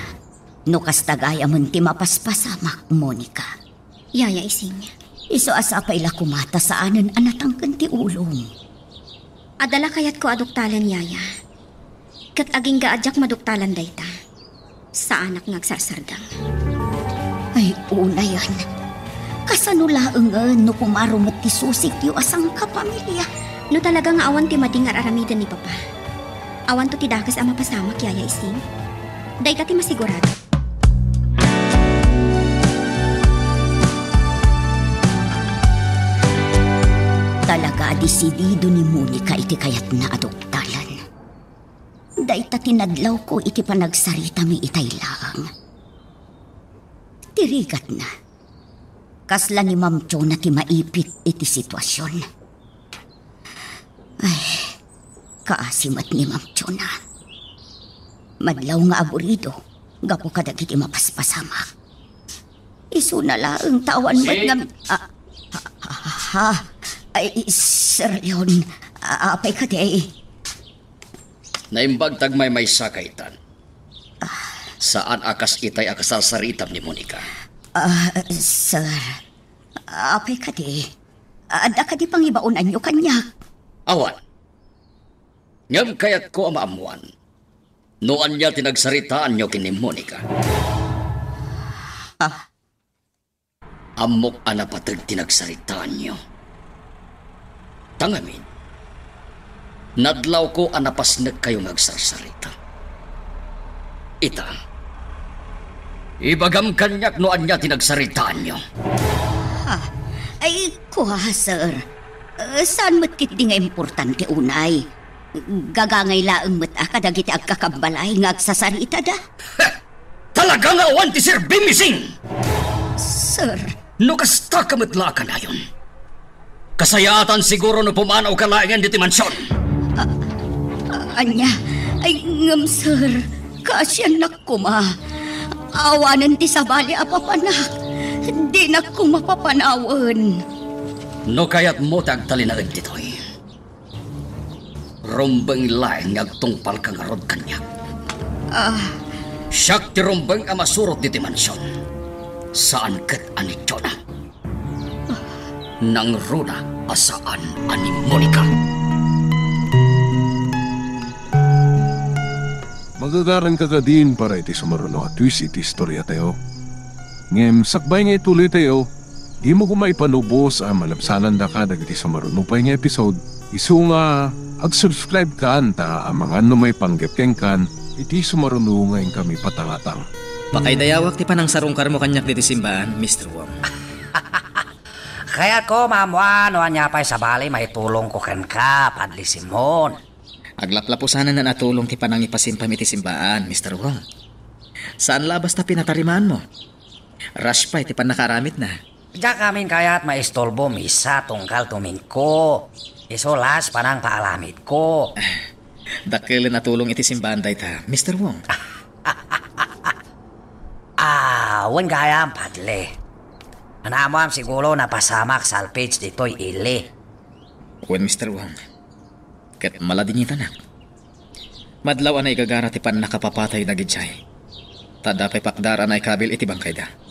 No kasta gayamen ti mapaspasamak, Monica. Yaya Ising. Isu a sapay la koma ta saanen a natangken ti ulom. Adda la kayatko a duktalen, Yaya. Ket agingga a diak maduktalan dayta, saanak nga agsarsardeng. Ay, unayen. Kasano laengen no kumaro met ti susikyo a sangkapamilya? No talaga nga awan ti madi nga ar-aramiden ni Papa, awanto ti dakes a mapasamak, Yaya Ising. Dayta ti masigurado. Talaga a desidido ni Monica iti kayatna a duktalen. Dayta ti nadlawko iti panagsaritami itay laeng. Ti rigatna, kasla ni Ma'am Chona ti maipit iti situasion. Ay, kaasi met ni Ma'am Chona. Madlaw nga aburido gapu kadagiti mapaspasamak. Isuna laeng ta awan met nga, ah, ha, ha, ha. Ay, Sir Leon, a-, apay kadi? Naimbag ta agmaymaysa, kaitan. Saan a kas itay a kasarsaritam ni Monica. Ah, sir, apay kadi? Adda kadi pangibaonanyo kaniak? Awan. Ngem kayatko a maammoan no ania ti nagsaritaanyo ken ni Monica. Ah, Ammok a napateg ti nagsaritaanyo. Ta ngamin, nadlawko a napasnekkayo nga agsarsarita. Ita, ibagam kaniak no ania ti nagsaritaanyo. Ha? Ay, kua, sir. Eh, saan met ketdi nga importante unay? Gagangay laeng met a kadagiti agkakambalay nga agsasaritada. Heh! Talaga nga awan ti serbim, Ising! Sir. No kasta ka met la a kanayon, kasayaatan siguro no pumanawka laengen ditoy mansion. A-, a-, ania? Ay, ngem, sir, kaasiannak koma. Awanen ti sabali a papanak. Dinak koma papanawen. No kayatmo ti agtalinaed ditoy, rumbeng laeng nga agtungpalka ngarud kaniak. Ah. Siak ti rumbeng a masurot ditoy mansion. Saan ket a ni Jonah. Nangruna a saan a ni Monica. Magagaranka kadin para iti sumaruno a twist iti istoriatayo. Ngem sakbay nga ituloytayo, dimo koma ipalubos a malabsanandaka dagiti sumaruno pay nga episode. Isu nga, ag-subscribe kan ta amangan no maipanggep kenkan iti sumaruno nga inkami patangatang. Pakaidayawak ti panangsarungkarmo kaniak ditoy simbaan, Mister Wong. Kayatko maammoan no ania pay sabali maitulongko kenka, Padre Simon. Aglaplapusanan a tulong ti panangipasimpam iti simbaan, Mister Wong. Saan la a basta pinatarimaanmo. Rush pay ti pannakaaramidna. Diak amin kayat maistorbo misa tunggal tumingko. Isu las panangpaaramidko. Dakkelen a tulong iti simbaan dayta, Mister Wong. Ah, wen gayam, Padre. Naammoam siguro napasamak salvage ditoy ili. Wen, Mister Wong. Ket maladingitanak. Madlaw a naigagara ti pannakapapatay dagidiay. Ta adda pay pakdar a naikabil iti bangkayda.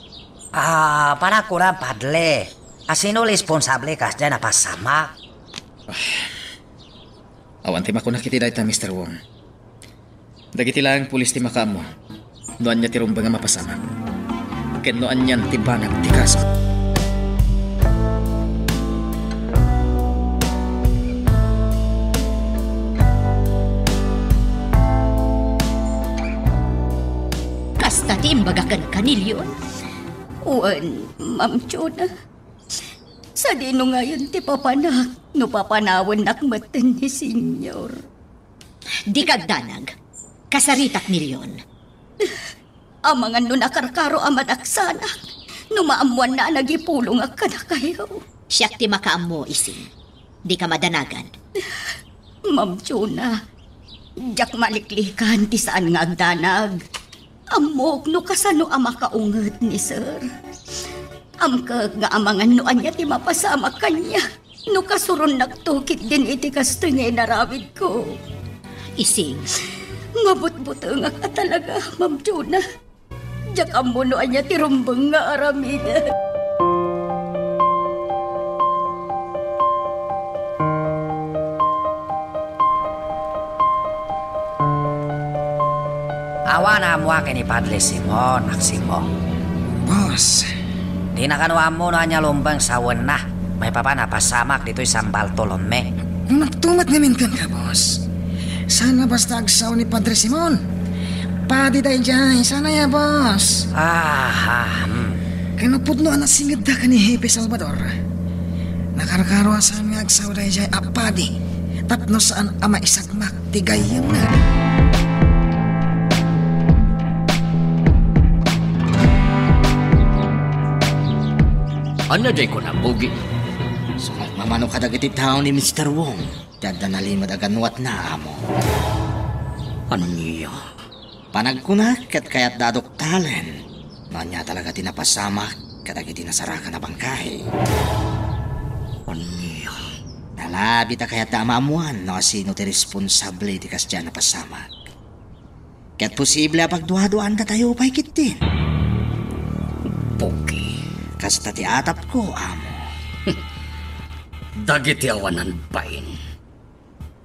Ah, panagkunam, Padre. Asino responsable kasdiay napasamak? Awan ti makunak iti dayta, Mister Wong. Dagiti laeng pulis ti makaammo no ania ti rumbeng a mapasamak, ken no anian ti banag ti kaso. Kasta ti imbaga kenka ni Leon? Wen, Ma'am Jonah. Sadino ngayen ti papanak no papanawennak metten ni Senyor? Dika agdanag. Kasaritak ni Leon. Amangan no nakarkaro a madaksanak, no maammoanna a nagipulongak kadakayo. Siak ti makaammo, Ising. Dika madanagan. Ma'am Jonah, diak maliklikan ti saan nga agdanag. Ammok no kasano a makaunget ni Sir. Amkek nga amangan no ania ti mapasamak kaniak no kasuronnakto ketdin iti kastoy nga inaramidko. Ising. Mabutbutengak a talaga, Ma'am Jonah. Diak ammo no ania ti rumbeng nga aramiden. Awan a ammoak ken ni Padre Simon, Maximo. Boss. Dina kano ammo no ania rumbeng sawenna maipapan a pasamak ditoy San Bartolome. Naktumet ngamin kenka, boss. Saan a basta agsao ni Padre Simon. Padi daydiay, saan aya, boss? Aha, hmm. Ken no pudno a nasingedda ken ni Hepe Salvador, nakarkaro a saan nga agsao daydiay a padi tapno saan a maisagmak ti gayyemna. Ania diay kunam, Bugi? Sumakmamano kadagiti tao ni Mister Wong ti adda nalimed a ganwatna, amo. Ania? Panagkunak ket kayatda a duktalen no ania talaga ti napasamak kadagiti nasarakan a bangkay. Ania? Nalabi ta kayatda a maammoan no asino ti responsable iti kasdiay a napasamak. Ket posible a pagduaduaandatayo pay ketdin. Bugi. Kasta ti atapko, amo. Dagiti awanan bain.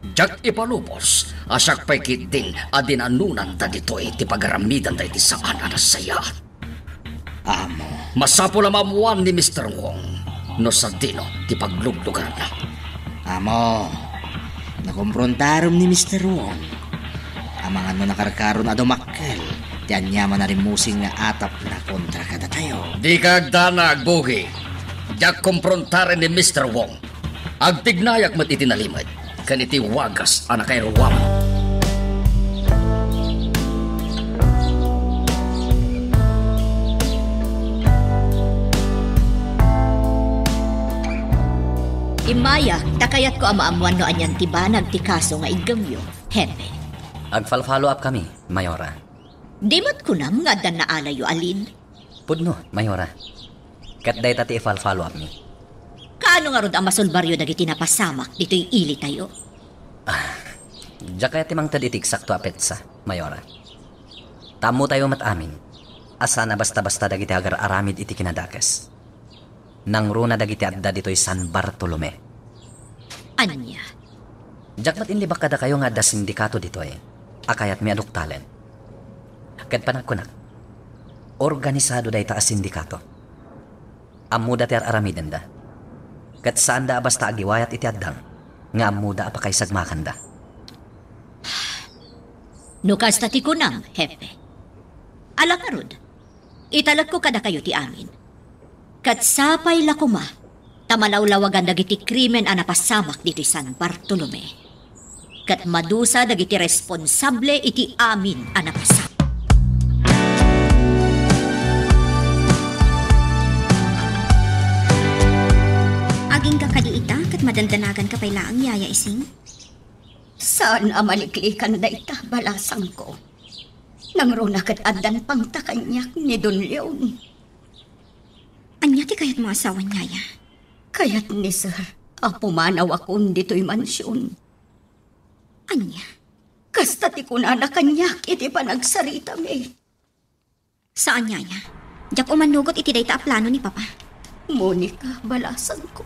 Diak ipalubos a siak pay ketdin a dinanonanda ditoy ti pagaramidanda iti saan a nasayaat. Amo. Masapul a maammoan ni Mister Wong no sadino ti pagluglugarna. Amo, nakomprontarem ni Mister Wong. Amangan no nakarkaron a dumakkel ti aniaman a rimmusing nga atapna kontra kadatayo. Dika agdanag, Bugi. Diak komprontarem ni Mister Wong. Agtignayak met iti nalimed ken iti wagas a nakairuaman. Immayak, ta kayatko a maammoan no anian ti banag ti kaso nga iggemyo, Hepe. Agfal-follow up kami, Mayora. Di met kunam nga adda naalayyo a lead? Pudno, Mayora. Ket dayta ti ifal-follow up mi. Kaano ngarud a masolbaryo dagiti napasamak ditoy ilitayo? Ah, diak kayat ti mangted iti eksakto a petsa, Mayora. Ta ammotayo met amin a saan a basta-basta dagiti agar-aramid iti kinadakes. Nangruna dagiti adda ditoy San Bartolome. Ania? Diak met inlibak kadakayo nga adda sindikato ditoy a kayatmi a duktalen. Ket panagkunak, organisado dayta a sindikato. Ammoda ti ar-aramidenda. Ket saanda a basta agiwayat iti addang nga ammoda a pakaisagmakanda. No kasta ti kunam, Hepe. Ala ngarud, italekko kadakayo ti amin. Ket sapay la koma ta malawlawagan dagiti krimen a napasamak ditoy San Bartolome. Ket madusa dagiti responsable iti amin a napasamak. Agingga kadi ita ket madandanaganka pay laeng, Yaya Ising? Saan a maliklikan dayta, balasangko. Nangruna ket addan pangta kaniak ni Don Leon. Ania ti kayatmo a sawen, Yaya? Kayat ni Sir a pumanawakon ditoy mansion. Ania? Kasta ti kunana kaniak iti panagsaritami. Saan, Yaya. Diak umanugot iti dayta a plano ni Papa. Monica, balasangko.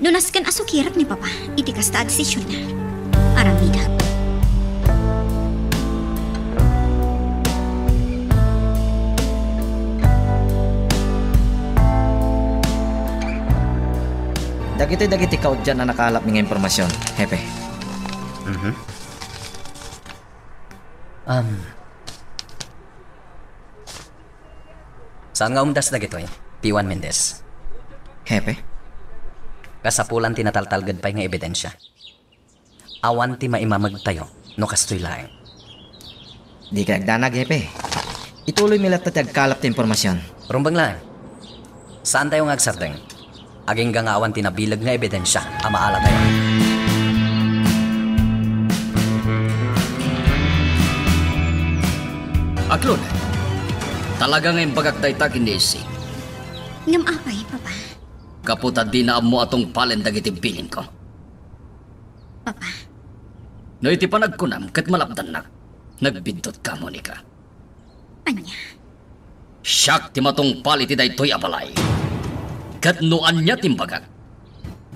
No nasken a sukirek ni Papa iti kasta a desisionna, aramidak. Dagitoy dagiti kaudyan a nakalapmi nga impormasion, Hepe. Mhm. Um, Saan nga umdas dagitoy, P one Mendez? Hepe? Kasapulan ti nataltalged pay nga ebidensia. Awan ti maimamegtayo no kastoy laeng. Dikay agdanag, Hepe. Ituloymi latta ti agkalap ti impormasion. Rumbeng laeng. Saantayo nga agsardeng. Agingga nga awan ti nabileg nga ebidensia a maalatayo. Aklon, talaga nga imbagak dayta ken ni Ising. Ngem apay, Papa? Gapu ta dina ammo a tungpalen dagiti bilinko. Papa. No iti panagkunam ket malapdannak, nagbiddut ka, Monica. Ania? Siak ti matungpal iti daytoy a balay. Ket no ania ti imbagak,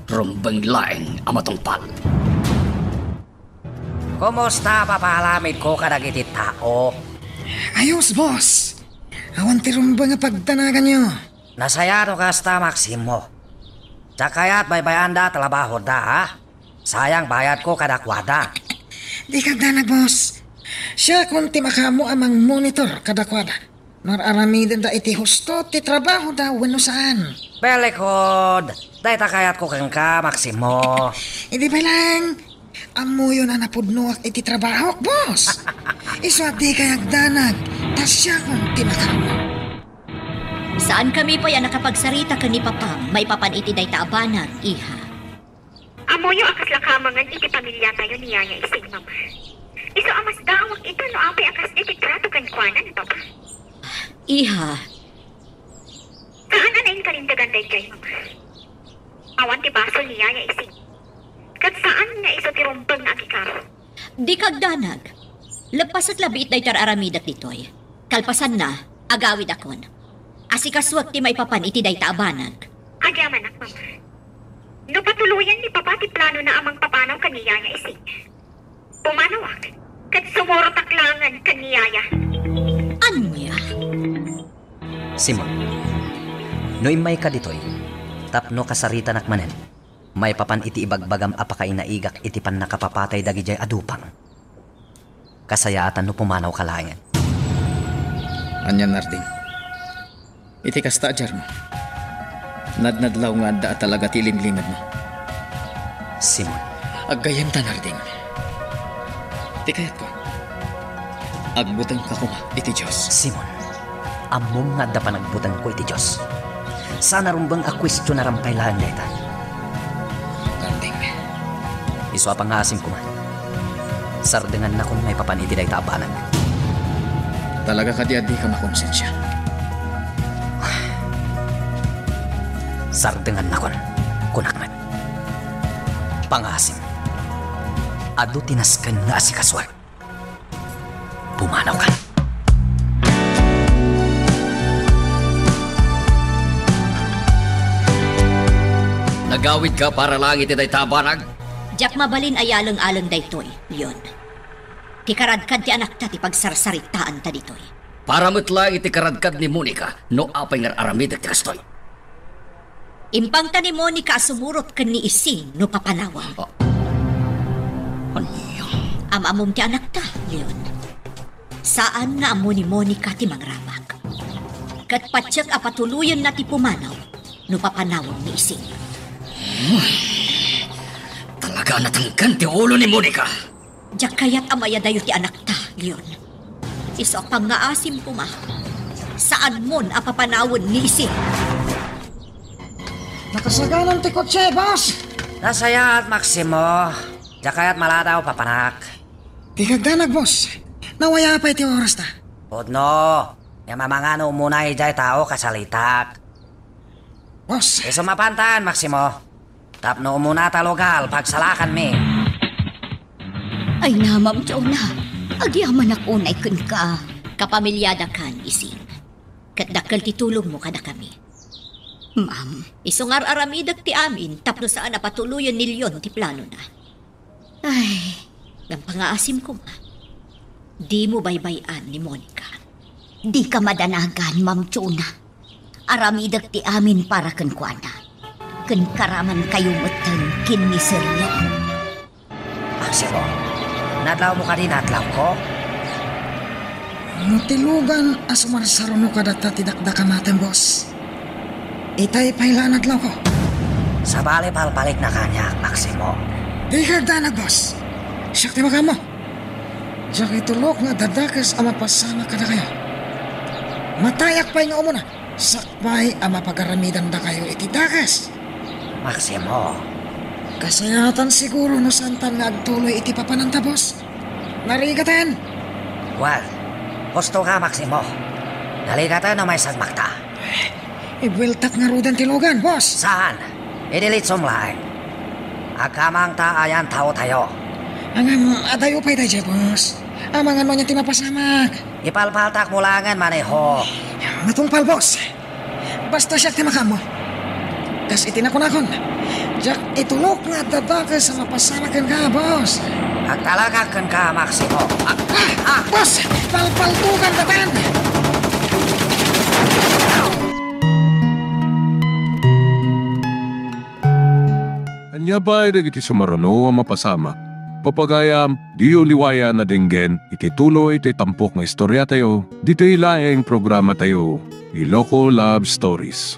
rumbeng laeng a matungpal. Kumusta, Papa, aramidko kadagiti tao? Ayos, boss. Awan ti rumbeng a pagdanaganyo. Nasayaat no kasta, Maximo. Diak kayat baybay-anda a trabahoda, ha? Sayang bayadko kadakuada. Dika agdanag, boss. Siakon ti makaammo a mangmonitor kadakuada no ar-aramidenda iti husto ti trabahoda wenno saan. Very good. Dayta kayatko kenka, Maximo. Idi pay laeng, ammoyon a napudnoak iti trabahok, boss. Isu a dikay agdanag, ta siakon ti makaammo. Saankami pay a nakapagsarita ken ni Papam maipapan iti dayta a banag, iha. Ammoyo a kasla kamangan iti pamiliatayo ni Yaya Ising, Mama. Isu a masdaawak ita no apay a kasdi ti trato kenkuana ni Papa. Iha. Saan a nainkalintegan daydiay, Mama. Awan ti basol ni Yaya Ising. Ket saan nga isu ti rumbeng nga agikaro. Dika agdanag. Leppasek la biit dayta ar-aramidek ditoy. Kalpasanna, agawidakon. Asikasuek ti maipapan iti dayta a banag. Agyamanak, Mama. No patuloyan ni Papa ti planona a mangpapanaw ken ni Yaya Ising, pumanawak, ket sumurotak laengen ken ni Yaya. Ania? Simon, no immayka ditoy, tapno kasaritanak manen, maipapan iti ibagbagam a pakainaigak iti pannakapapatay dagidiay a dupang. Kasayaatan no pumanawka laengen. Ania, Narding? Iti kasta a diarmo, nadnadlaw nga adda a talaga ti ilimlimedmo. Simon. Aggayyemta, Narding. Ti kayatko, agbutengka koma iti Dios. Simon, ammom nga adda panagbutengko iti Dios. Saan a rumbeng a kuestionaram pay laeng dayta. Narding. Isu a pangngaasim koma. Sardengannakon maipapan iti dayta a banag. Talaga kadi a dika makonsensia? Sardengannakon, kunak met. Pangngaasim, adu ti nasken nga asikasuek. Pumanawka. Nagawidka para laeng iti dayta a banag? Diak mabalin a yaleng-aleng daytoy, Leon. Ti karadkad ti anakta ti pagsarsaritaanta ditoy. Para met laeng iti karadkad ni Monica no apay nga ar-aramidek ti kastoy. Impangta ni Monica a sumurot ken ni Ising no papanawam. Ah. Ania? Am-ammom ti anakta, Leon. Saan nga ammo ni Monica ti mangrabak. Ket patiek a patuloyenna ti pumanaw no papanawam ni Ising. Hmm. Talaga a natengken ti ulo ni Monica. Diak kayat a mayadayo ti anakta, Leon. Isu a pangngaasim koma, saanmon a papanawen ni Ising. Nakasaganan ti kotse, boss! Nasayaat, Maximo. Diak kayat maladaw, papanak. Di kagdanag, boss. Nawaya pay ti orasta. Pudno, nga mamangano umuna idiay tao kasalitak. Boss. Isu mapantan, Maximo. Tapno umuna ta lugal, pagsalakanmi. Ay na, Ma'am Jonah. Agyamanak unay kenka. Kapamiliadakan, Ising. Ket dakkel ti tulongmo kadakami. Ma'am. Isu nga ar-aramidek ti amin tapno saan a patuloyen ni Leon ti planona. Ay, ngem pangaasim koma. Dimo baybay-an ni Monica. Dika madanagan, Ma'am Jonah. Aramidek ti amin para kenkuana. Ken karamankayo metten ken ni Sir Leon. Maximo, nadlawmo kadi nadlawko? No ti lugan a sumarsaruno kadata ti dakdakamatem, boss, itay pay la a nadlawko. Sabali palpalikna kaniak, Maximo. Di kagdanag, boss. Siak ti makaammo. Diak itulok nga addadakes a mapasamak kadakayo. Matayak pay nga umuna, sakbay a mapagaramidan dakayo iti dakes. Maximo. Kasayaatan siguro no saantan nga agtuloy iti papananta, boss. Narigaten! Well, husto ka, Maximo. Narigaten no maisagmakta. Ibueltak ngaruden ti lugan, boss. Saan? Idilitsom laeng. Agkamangta ayan taotayo. Ngem adayo pay daydiay, boss. Amangan no ania ti mapasamak. Ipalpaltakmo laengen maneho. Matungpal, boss. Basta siak ti makaammo. Kas iti nakunakon, diak itulok nga addadakes a mapasamak kenka, boss. Agtalagak kenka, Maximo. Ah, ah, ah! Boss! Palpaltugan datan! Ania pay dagiti sumaruno a mapasamak? Papagayam, diyo liwayan a denggen iti tuloy ti tampok nga istoriatayo, ditoy laeng programatayo, Iloko Love Stories.